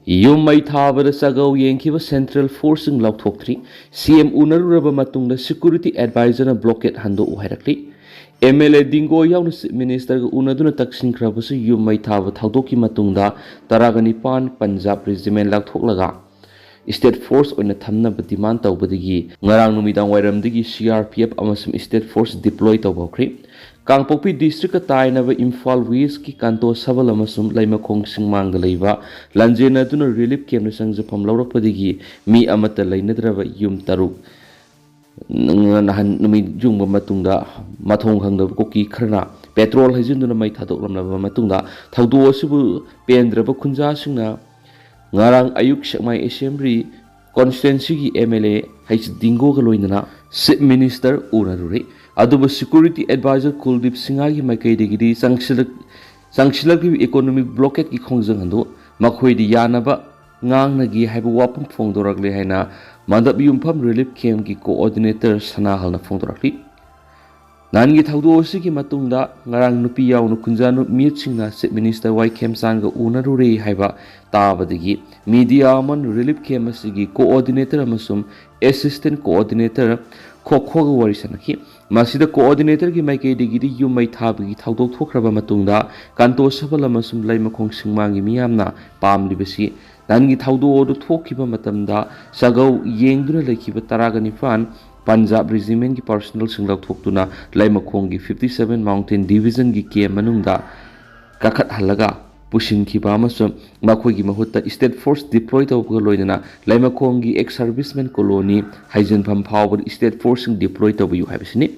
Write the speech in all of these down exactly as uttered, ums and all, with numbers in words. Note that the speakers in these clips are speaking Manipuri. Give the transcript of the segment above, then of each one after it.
ꯌꯨꯝ ꯃꯩ ꯊꯥꯕꯗ ꯁꯥꯒꯧ ꯌꯦꯡꯈꯤꯕ ꯁꯦꯟꯇ꯭ꯔꯦꯜ ꯐꯣꯔꯁꯁꯤꯡ ꯂꯧꯊꯣꯛꯇ꯭ꯔꯤ꯫ ꯁꯤ ꯑꯦꯝ ꯎꯅꯔꯨꯔꯕ ꯃꯇꯨꯡꯗ ꯁꯦꯀ꯭ꯌꯨꯔꯤꯇꯤ ꯑꯦꯗꯚꯥꯏꯖꯔꯅ ꯕ꯭ꯂꯣꯀꯦꯠ ꯍꯟꯗꯣꯛꯎ ꯍꯥꯏꯔꯛꯂꯤ꯫ ꯑꯦꯝ ꯑꯦꯜ ꯑꯦ ꯗꯤꯡꯒꯣ ꯌꯥꯎꯅ ꯆꯤꯐ ꯃꯤꯅꯤꯁꯇꯔꯒ ꯎꯅꯗꯨꯅ ꯇꯛꯁꯤꯟꯈ꯭ꯔꯕꯁꯨ ꯌꯨꯝ ꯃꯩ ꯊꯥꯕ ꯊꯧꯗꯣꯛꯀꯤ ꯃꯇꯨꯡꯗ ꯇꯔꯥꯒ ꯅꯤꯄꯥꯟ ꯄꯟꯖꯥꯕ ꯔꯦꯖꯤꯃꯦꯟ ꯂꯧꯊꯣꯛꯂꯒ ꯁ꯭ꯇꯦꯠ ꯐꯣꯔꯁ ꯑꯣꯏꯅ ꯊꯝꯅꯕ ꯗꯤꯃꯥꯟ ꯇꯧꯕꯗꯒꯤ ꯉꯔꯥꯡ ꯅꯨꯃꯤꯗꯥꯡ ꯋꯥꯏꯔꯝꯗꯒꯤ ꯁꯤ ꯑꯥꯔ ꯄꯤ ꯑꯦꯐ ꯑꯃꯁꯨꯡ ꯁ꯭ꯇꯦꯠ ꯐꯣꯔꯁ ꯗꯤꯄ꯭ꯂꯣꯏ ꯇꯧꯕ ꯍꯧꯈ꯭ꯔꯤ꯫ ꯀꯥꯡꯄꯣꯛꯄꯤ ꯗꯤꯁꯇ꯭ꯔꯤꯛꯀ ꯇꯥꯏꯅꯕ ꯏꯝꯐꯥꯜ ꯋꯦꯁꯀꯤ ꯀꯥꯟꯇꯣ ꯁꯕꯜ ꯑꯃꯁꯨꯡ ꯂꯩꯃꯈꯣꯡ ꯁꯤꯡꯃꯥꯡꯗ ꯂꯩꯕ ꯂꯥꯟꯖꯦꯟꯅꯗꯨꯅ ꯔꯤꯂꯤꯐ ꯀꯦꯝꯞꯇ ꯆꯪꯖꯐꯝ ꯂꯧꯔꯛꯄꯗꯒꯤ ꯃꯤ ꯑꯃꯠꯇ ꯂꯩꯅꯗ꯭ꯔꯕ ꯌꯨꯝ ꯇꯔꯨꯛ ꯅꯍꯥꯟ ꯅꯨꯃꯤꯠ ꯌꯨꯡꯕ ꯃꯇꯨꯡꯗ ꯃꯊꯣꯡ ꯈꯪꯗꯕ ꯀꯨꯀꯤ ꯈꯔꯅ ꯄꯦꯇ꯭ꯔꯣꯜ ꯍꯩꯖꯤꯟꯗꯨꯅ ꯃꯩ ꯊꯥꯗꯣꯛꯂꯝꯂꯕ ꯃꯇꯨꯡꯗ ꯊꯧꯗꯣꯛ ꯑꯁꯤꯕꯨ ꯄꯦꯟꯗ꯭ꯔꯕ ꯈꯨꯟꯖꯥꯁꯤꯡꯅ ꯉꯔꯥꯡ ꯑꯌꯨꯛ ꯁꯦꯛꯃꯥꯏ ꯑꯦꯁꯦꯝꯕ꯭ꯂꯤ ꯀꯣꯟꯁꯇꯤꯇ꯭ꯋꯦꯟꯁꯤꯒꯤ ꯑꯦꯝ ꯑꯦꯜ ꯑꯦ ꯍꯩꯆ ꯗꯤꯡꯒꯣꯒ ꯂꯣꯏꯅꯅ ꯆꯤꯐ ꯃꯤꯅꯤꯁꯇꯔ ꯎꯅꯔꯨꯔꯦ꯫ ꯑꯗꯨꯕꯨ ꯁꯦꯀ꯭ꯌꯨꯔꯤꯇꯤ ꯑꯦꯗꯚꯥꯏꯖꯔ ꯀꯨꯜꯗꯤꯞ ꯁꯤꯡꯍꯒꯤ ꯃꯥꯏꯀꯩꯗꯒꯤꯗꯤ ꯆꯪꯁꯤꯜꯂꯛ-, ꯆꯪꯁꯤꯜꯂꯛꯂꯤꯕ ꯏꯀꯣꯅꯣꯃꯤꯛ ꯕ꯭ꯂꯣꯀꯦꯠꯀꯤ ꯈꯣꯡꯖꯪ ꯑꯗꯨ ꯃꯈꯣꯏꯗ ꯌꯥꯅꯕ ꯉꯥꯡꯅꯒꯦ ꯍꯥꯏꯕ ꯋꯥꯐꯝ ꯐꯣꯡꯗꯣꯔꯛꯂꯦ ꯍꯥꯏꯅ ꯃꯟꯗꯞ ꯌꯨꯝꯐꯝ ꯔꯤꯂꯤꯐ ꯀꯦꯝꯞꯀꯤ ꯀꯣꯑꯣꯔꯗꯤꯅꯦꯇꯔ ꯁꯅꯥꯍꯜꯅ ꯐꯣꯡꯗꯣꯔꯛꯂꯤ꯫ ꯅꯍꯥꯟꯒꯤ ꯊꯧꯗꯣꯛ ꯑꯁꯤꯒꯤ ꯃꯇꯨꯡꯗ ꯉꯔꯥꯡ ꯅꯨꯄꯤ ꯌꯥꯎꯅ ꯈꯨꯟꯖꯥ ꯅꯨ-, ꯃꯤꯍꯨꯠꯁꯤꯡꯅ ꯆꯤꯐ ꯃꯤꯅꯤꯁꯇꯔ ꯋꯥꯏ ꯈꯦꯝꯆꯥꯟꯒ ꯎꯅꯔꯨꯔꯦ ꯍꯥꯏꯕ ꯇꯥꯕꯗꯒꯤ ꯃꯤꯗꯤꯌꯥ ꯑꯃꯟ ꯔꯤꯂꯤꯐ ꯀꯦꯝꯞ ꯑꯁꯤꯒꯤ ꯀꯣꯑꯣꯔꯗꯤꯅꯦꯇꯔ ꯑꯃꯁꯨꯡ ꯑꯦꯁꯤꯁꯇꯦꯟꯠ ꯀꯣꯑꯣꯔꯗꯤꯅꯦꯇꯔ ꯈꯣꯈꯣꯒ ꯋꯥꯔꯤ ꯁꯥꯟꯅꯈꯤ꯫ ꯃꯁꯤꯗ ꯀꯣꯑꯣꯔꯗꯤꯅꯦꯇꯔꯒꯤ ꯃꯥꯏꯀꯩꯗꯒꯤꯗꯤ ꯌꯨꯝ ꯃꯩ ꯊꯥꯕꯒꯤ ꯊꯧꯗꯣꯛ ꯊꯣꯛꯈ꯭ꯔꯕ ꯃꯇꯨꯡꯗ ꯀꯥꯟꯇꯣ ꯁꯕꯜ ꯑꯃꯁꯨꯡ ꯂꯩꯃꯈꯣꯡ ꯁꯤꯡꯃꯥꯡꯒꯤ ꯃꯤꯌꯥꯝꯅ ꯄꯥꯝꯂꯤꯕꯁꯤ ꯅꯍꯥꯟꯒꯤ ꯊꯧꯗꯣꯛ ꯑꯗꯨ ꯊꯣꯛꯈꯤꯕ ꯃꯇꯝꯗ ꯁꯥꯒꯧ ꯌꯦꯡꯗꯨꯅ ꯂꯩꯈꯤꯕ ꯇꯔꯥꯒ ꯅꯤꯄꯥꯟ ꯄꯟꯖꯥꯕ ꯔꯦꯖꯤꯃꯦꯟꯒꯤ ꯄꯥꯔꯁꯅꯦꯜꯁꯤꯡ ꯂꯧꯊꯣꯛꯇꯨꯅ ꯂꯩꯃꯈꯣꯡꯒꯤ fifty seven Mountain Divisionꯒꯤ ꯀꯦꯝꯞ ꯃꯅꯨꯡꯗ ꯀꯥꯈꯠꯍꯜꯂꯒ ꯄꯨꯁꯤꯟꯈꯤꯕ ꯑꯃꯁꯨꯡ ꯃꯈꯣꯏꯒꯤ ꯃꯍꯨꯠꯇ ꯁ꯭ꯇꯦꯠ ꯐꯣꯔꯁ ꯗꯤꯄ꯭ꯂꯣꯏ ꯇꯧꯕꯒ ꯂꯣꯏꯅꯅ ꯂꯩꯃꯈꯣꯡꯒꯤ ꯑꯦꯛꯁ ꯁꯔꯚꯤꯁꯃꯦꯟ ꯀꯣꯂꯣꯅꯤ ꯍꯩꯖꯤꯟꯐꯝ ꯐꯥꯎꯕꯗ ꯁ꯭ꯇꯦꯠ ꯐꯣꯔꯁꯁꯤꯡ ꯗꯤꯄ꯭ꯂꯣꯏ ꯇꯧꯕꯤꯌꯨ ꯍꯥꯏꯕꯁꯤꯅꯤ꯫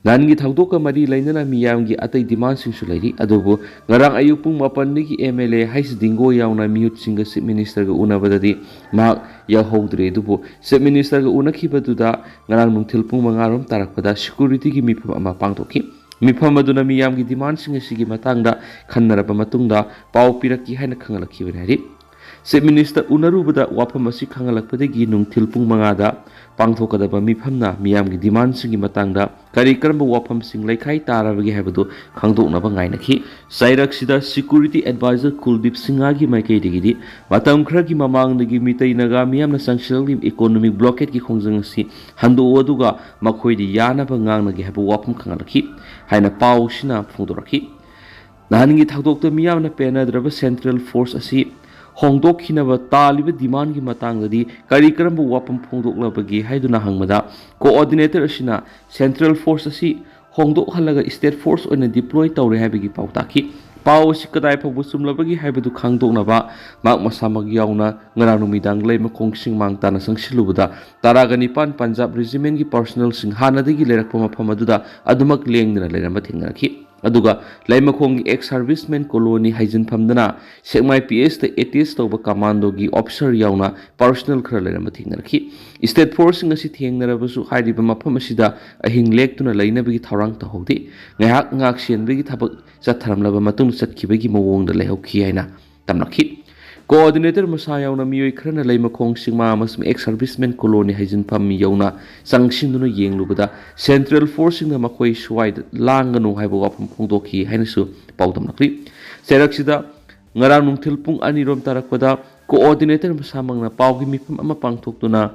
ꯅꯍꯥꯟꯒꯤ ꯊꯧꯗꯣꯛꯀ ꯃꯔꯤ ꯂꯩꯅꯅ ꯃꯤꯌꯥꯝꯒꯤ ꯑꯇꯩ ꯗꯤꯃꯥꯟꯁꯤꯡꯁꯨ ꯂꯩꯔꯤ, ꯑꯗꯨꯕꯨ ꯉꯔꯥꯡ ꯑꯌꯨꯛ ꯄꯨꯡ ꯃꯥꯄꯟꯗꯒꯤ ꯑꯦꯝ ꯑꯦꯜ ꯑꯦ ꯍꯩꯆ ꯗꯤꯡꯒꯣ ꯌꯥꯎꯅ ꯃꯤꯍꯨꯠꯁꯤꯡꯒ ꯆꯤꯐ ꯃꯤꯅꯤꯁꯇꯔꯒ ꯎꯅꯕꯗꯗꯤ ꯃꯍꯥꯛ ꯌꯥꯎꯍꯧꯗ꯭ꯔꯦ꯫ ꯑꯗꯨꯕꯨ ꯆꯤꯐ ꯃꯤꯅꯤꯁꯇꯔꯒ ꯎꯅꯈꯤꯕꯗꯨꯗ ꯉꯔꯥꯡ ꯅꯨꯡꯊꯤꯜ ꯄꯨꯡ ꯃꯉꯥ ꯔꯣꯝ ꯇꯥꯔꯛꯄꯗ ꯁꯦꯀ꯭ꯌꯨꯔꯤꯇꯤꯒꯤ ꯃꯤꯐꯝ ꯑꯃ ꯄꯥꯡꯊꯣꯛꯈꯤ꯫ ꯃꯤꯐꯝ ꯑꯗꯨꯅ ꯃꯤꯌꯥꯝꯒꯤ ꯗꯤꯃꯥꯟꯁꯤꯡ ꯑꯁꯤꯒꯤ ꯃꯇꯥꯡꯗ ꯈꯟꯅꯔꯕ ꯃꯇꯨꯡꯗ ꯄꯥꯎ ꯄꯤꯔꯛꯈꯤ ꯍꯥꯏꯅ ꯈꯪꯍꯜꯂꯛꯈꯤꯕꯅꯤ ꯍꯥꯏꯔꯤ꯫ ꯆꯤꯐ ꯃꯤꯅꯤꯁꯇꯔ ꯎꯅꯔꯨꯕꯗ ꯋꯥꯐꯝ ꯑꯁꯤ ꯈꯪꯍꯜꯂꯛꯄꯗꯒꯤ ꯅꯨꯡꯊꯤꯜ ꯄꯨꯡ ꯃꯉꯥꯗ ꯄꯥꯡꯊꯣꯛꯀꯗꯕ ꯃꯤꯐꯝꯅ ꯃꯤꯌꯥꯝꯒꯤ ꯗꯤꯃꯥꯟꯁꯤꯡꯒꯤ ꯃꯇꯥꯡꯗ ꯀꯔꯤ ꯀꯔꯝꯕ ꯋꯥꯐꯝꯁꯤꯡ ꯂꯩꯈꯥꯏ ꯇꯥꯔꯕꯒꯦ ꯍꯥꯏꯕꯗꯨ ꯈꯪꯗꯣꯛꯅꯕ ꯉꯥꯏꯅꯈꯤ꯫ ꯆꯩꯔꯛꯁꯤꯗ ꯁꯦꯀ꯭ꯌꯨꯔꯤꯇꯤ ꯑꯦꯗꯚꯥꯏꯖꯔ ꯀꯨꯜꯗꯤꯞ ꯁꯤꯡꯍꯒꯤ ꯃꯥꯏꯀꯩꯗꯒꯤꯗꯤ ꯃꯇꯝ ꯈꯔꯒꯤ ꯃꯃꯥꯡꯗꯒꯤ ꯃꯤꯇꯩ ꯅꯥꯒꯥ ꯃꯤꯌꯥꯝꯅ ꯆꯪꯁꯤꯜꯂꯛꯂꯤꯕ ꯏꯀꯣꯅꯣꯃꯤꯛ ꯕ꯭ꯂꯣꯀꯦꯠꯀꯤ ꯈꯣꯡꯖꯪ ꯑꯁꯤ ꯍꯟꯗꯣꯛꯎ, ꯑꯗꯨꯒ ꯃꯈꯣꯏꯗ ꯌꯥꯅꯕ ꯉꯥꯡꯅꯒꯦ ꯍꯥꯏꯕ ꯋꯥꯐꯝ ꯈꯪꯍꯜꯂꯛꯈꯤ ꯍꯥꯏꯅ ꯄꯥꯎꯁꯤꯅ ꯐꯣꯡꯗꯣꯔꯛꯈꯤ꯫ ꯅꯍꯥꯟꯒꯤ ꯊꯧꯗꯣꯛꯇ ꯃꯤꯌꯥꯝꯅ ꯄꯦꯟꯅꯗ꯭ꯔꯕ ꯁꯦꯟꯇ꯭ꯔꯦꯜ ꯐꯣꯔꯁ ꯑꯁꯤ ꯍꯣꯡꯗꯣꯛꯈꯤꯅꯕ ꯇꯥꯜꯂꯤꯕ ꯗꯤꯃꯥꯟꯒꯤ ꯃꯇꯥꯡꯗꯗꯤ ꯀꯔꯤ ꯀꯔꯝꯕ ꯋꯥꯐꯝ ꯐꯣꯡꯗꯣꯛꯂꯕꯒꯦ ꯍꯥꯏꯗꯨꯅ ꯍꯪꯕꯗ, ꯀꯣꯑꯣꯔꯗꯤꯅꯦꯇꯔ ꯑꯁꯤꯅ ꯁꯦꯟꯇ꯭ꯔꯦꯜ ꯐꯣꯔꯁ ꯑꯁꯤ ꯍꯣꯡꯗꯣꯛꯍꯜꯂꯒ ꯁ꯭ꯇꯦꯠ ꯐꯣꯔꯁ ꯑꯣꯏꯅ ꯗꯤꯄ꯭ꯂꯣꯏ ꯇꯧꯔꯦ ꯍꯥꯏꯕꯒꯤ ꯄꯥꯎ ꯇꯥꯈꯤ꯫ ꯄꯥꯎ ꯑꯁꯤ ꯀꯗꯥꯏ ꯐꯥꯎꯕ ꯆꯨꯝꯂꯕꯒꯦ ꯍꯥꯏꯕꯗꯨ ꯈꯪꯗꯣꯛꯅꯕ ꯃꯍꯥꯛ ꯃꯁꯥꯃꯛ ꯌꯥꯎꯅ ꯉꯔꯥꯡ ꯅꯨꯃꯤꯗꯥꯡ ꯂꯩꯃꯈꯣꯡ ꯁꯤꯡꯃꯥꯡ ꯇꯥꯅ ꯆꯪꯁꯤꯜꯂꯨꯕꯗ, ꯇꯔꯥꯒ ꯅꯤꯄꯥꯟ ꯄꯟꯖꯥꯕ ꯔꯦꯖꯤꯃꯦꯟꯒꯤ ꯄꯥꯔꯁꯣꯅꯦꯜꯁꯤꯡ ꯍꯥꯟꯅꯗꯒꯤ ꯂꯩꯔꯛꯄ ꯃꯐꯝ ꯑꯗꯨꯗ ꯑꯗꯨꯃꯛ ꯂꯦꯡꯗꯅ ꯂꯩꯔꯝꯕ ꯊꯦꯡꯅꯔꯛꯈꯤ꯫ ꯑꯗꯨꯒ ꯂꯩꯃꯈꯣꯡꯒꯤ ꯑꯦꯛꯁ ꯁꯥꯔꯚꯤꯁꯃꯦꯟ ꯀꯣꯂꯣꯅꯤ ꯍꯥꯏꯖꯤꯟꯐꯝꯗꯅ ꯁꯦꯛꯃꯥꯏ ꯄꯤ ꯑꯦꯁꯇ ꯑꯦꯇꯦꯆ ꯇꯧꯕ ꯀꯃꯥꯟꯗꯣꯒꯤ ꯑꯣꯐꯤꯁꯥꯔ ꯌꯥꯎꯅ ꯄꯥꯔꯁꯣꯅꯦꯜ ꯈꯔ ꯂꯩꯔꯝꯕ ꯊꯦꯡꯅꯔꯛꯈꯤ꯫ ꯁ꯭ꯇꯦꯠ ꯐꯣꯔꯁꯁꯤꯡ ꯑꯁꯤ ꯊꯦꯡꯅꯔꯕꯁꯨ ꯍꯥꯏꯔꯤꯕ ꯃꯐꯝ ꯑꯁꯤꯗ ꯑꯍꯤꯡ ꯂꯦꯛꯇꯨꯅ ꯂꯩꯅꯕꯒꯤ ꯊꯧꯔꯥꯡ ꯇꯧꯍꯧꯗꯦ꯫ ꯉꯥꯏꯍꯥꯛ ꯉꯥꯛ ꯁꯦꯟꯕꯒꯤ ꯊꯕꯛ ꯆꯠꯊꯔꯝꯂꯕ ꯃꯇꯨꯡꯗ ꯆꯠꯈꯤꯕꯒꯤ ꯃꯑꯣꯡꯗ ꯂꯩꯍꯧꯈꯤ ꯍꯥꯏꯅ ꯇꯝꯂꯛꯈꯤ꯫ ꯀꯣꯑꯣꯔꯗꯤꯅꯦꯇꯔ ꯃꯁꯥ ꯌꯥꯎꯅ ꯃꯤꯑꯣꯏ ꯈꯔꯅ ꯂꯩꯃꯈꯣꯡ ꯁꯤꯡꯃꯥ ꯑꯃꯁꯨꯡ ꯑꯦꯛꯁ ꯁꯥꯔꯚꯤꯁꯃꯦꯟ ꯀꯣꯂꯣꯅꯤ ꯍꯩꯖꯤꯟꯐꯝ ꯌꯧꯅ ꯆꯪꯁꯤꯟꯗꯨꯅ ꯌꯦꯡꯂꯨꯕꯗ, ꯁꯦꯟꯇ꯭ꯔꯦꯜ ꯐꯣꯔꯁꯁꯤꯡꯅ ꯃꯈꯣꯏ ꯁ꯭ꯋꯥꯏꯗ ꯂꯥꯡꯒꯅꯨ ꯍꯥꯏꯕ ꯋꯥꯐꯝ ꯐꯣꯡꯗꯣꯛꯈꯤ ꯍꯥꯏꯅꯁꯨ ꯄꯥꯎꯗꯝꯂꯛꯂꯤ꯫ ꯆꯩꯔꯛꯁꯤꯗ ꯉꯔꯥꯡ ꯅꯨꯡꯊꯤꯜ ꯄꯨꯡ ꯑꯅꯤꯔꯣꯝ ꯇꯥꯔꯛꯄꯗ ꯀꯣꯑꯣꯔꯗꯤꯅꯦꯇꯔ ꯃꯁꯥꯃꯛꯅ ꯄꯥꯎꯒꯤ ꯃꯤꯐꯝ ꯑꯃ ꯄꯥꯡꯊꯣꯛꯇꯨꯅ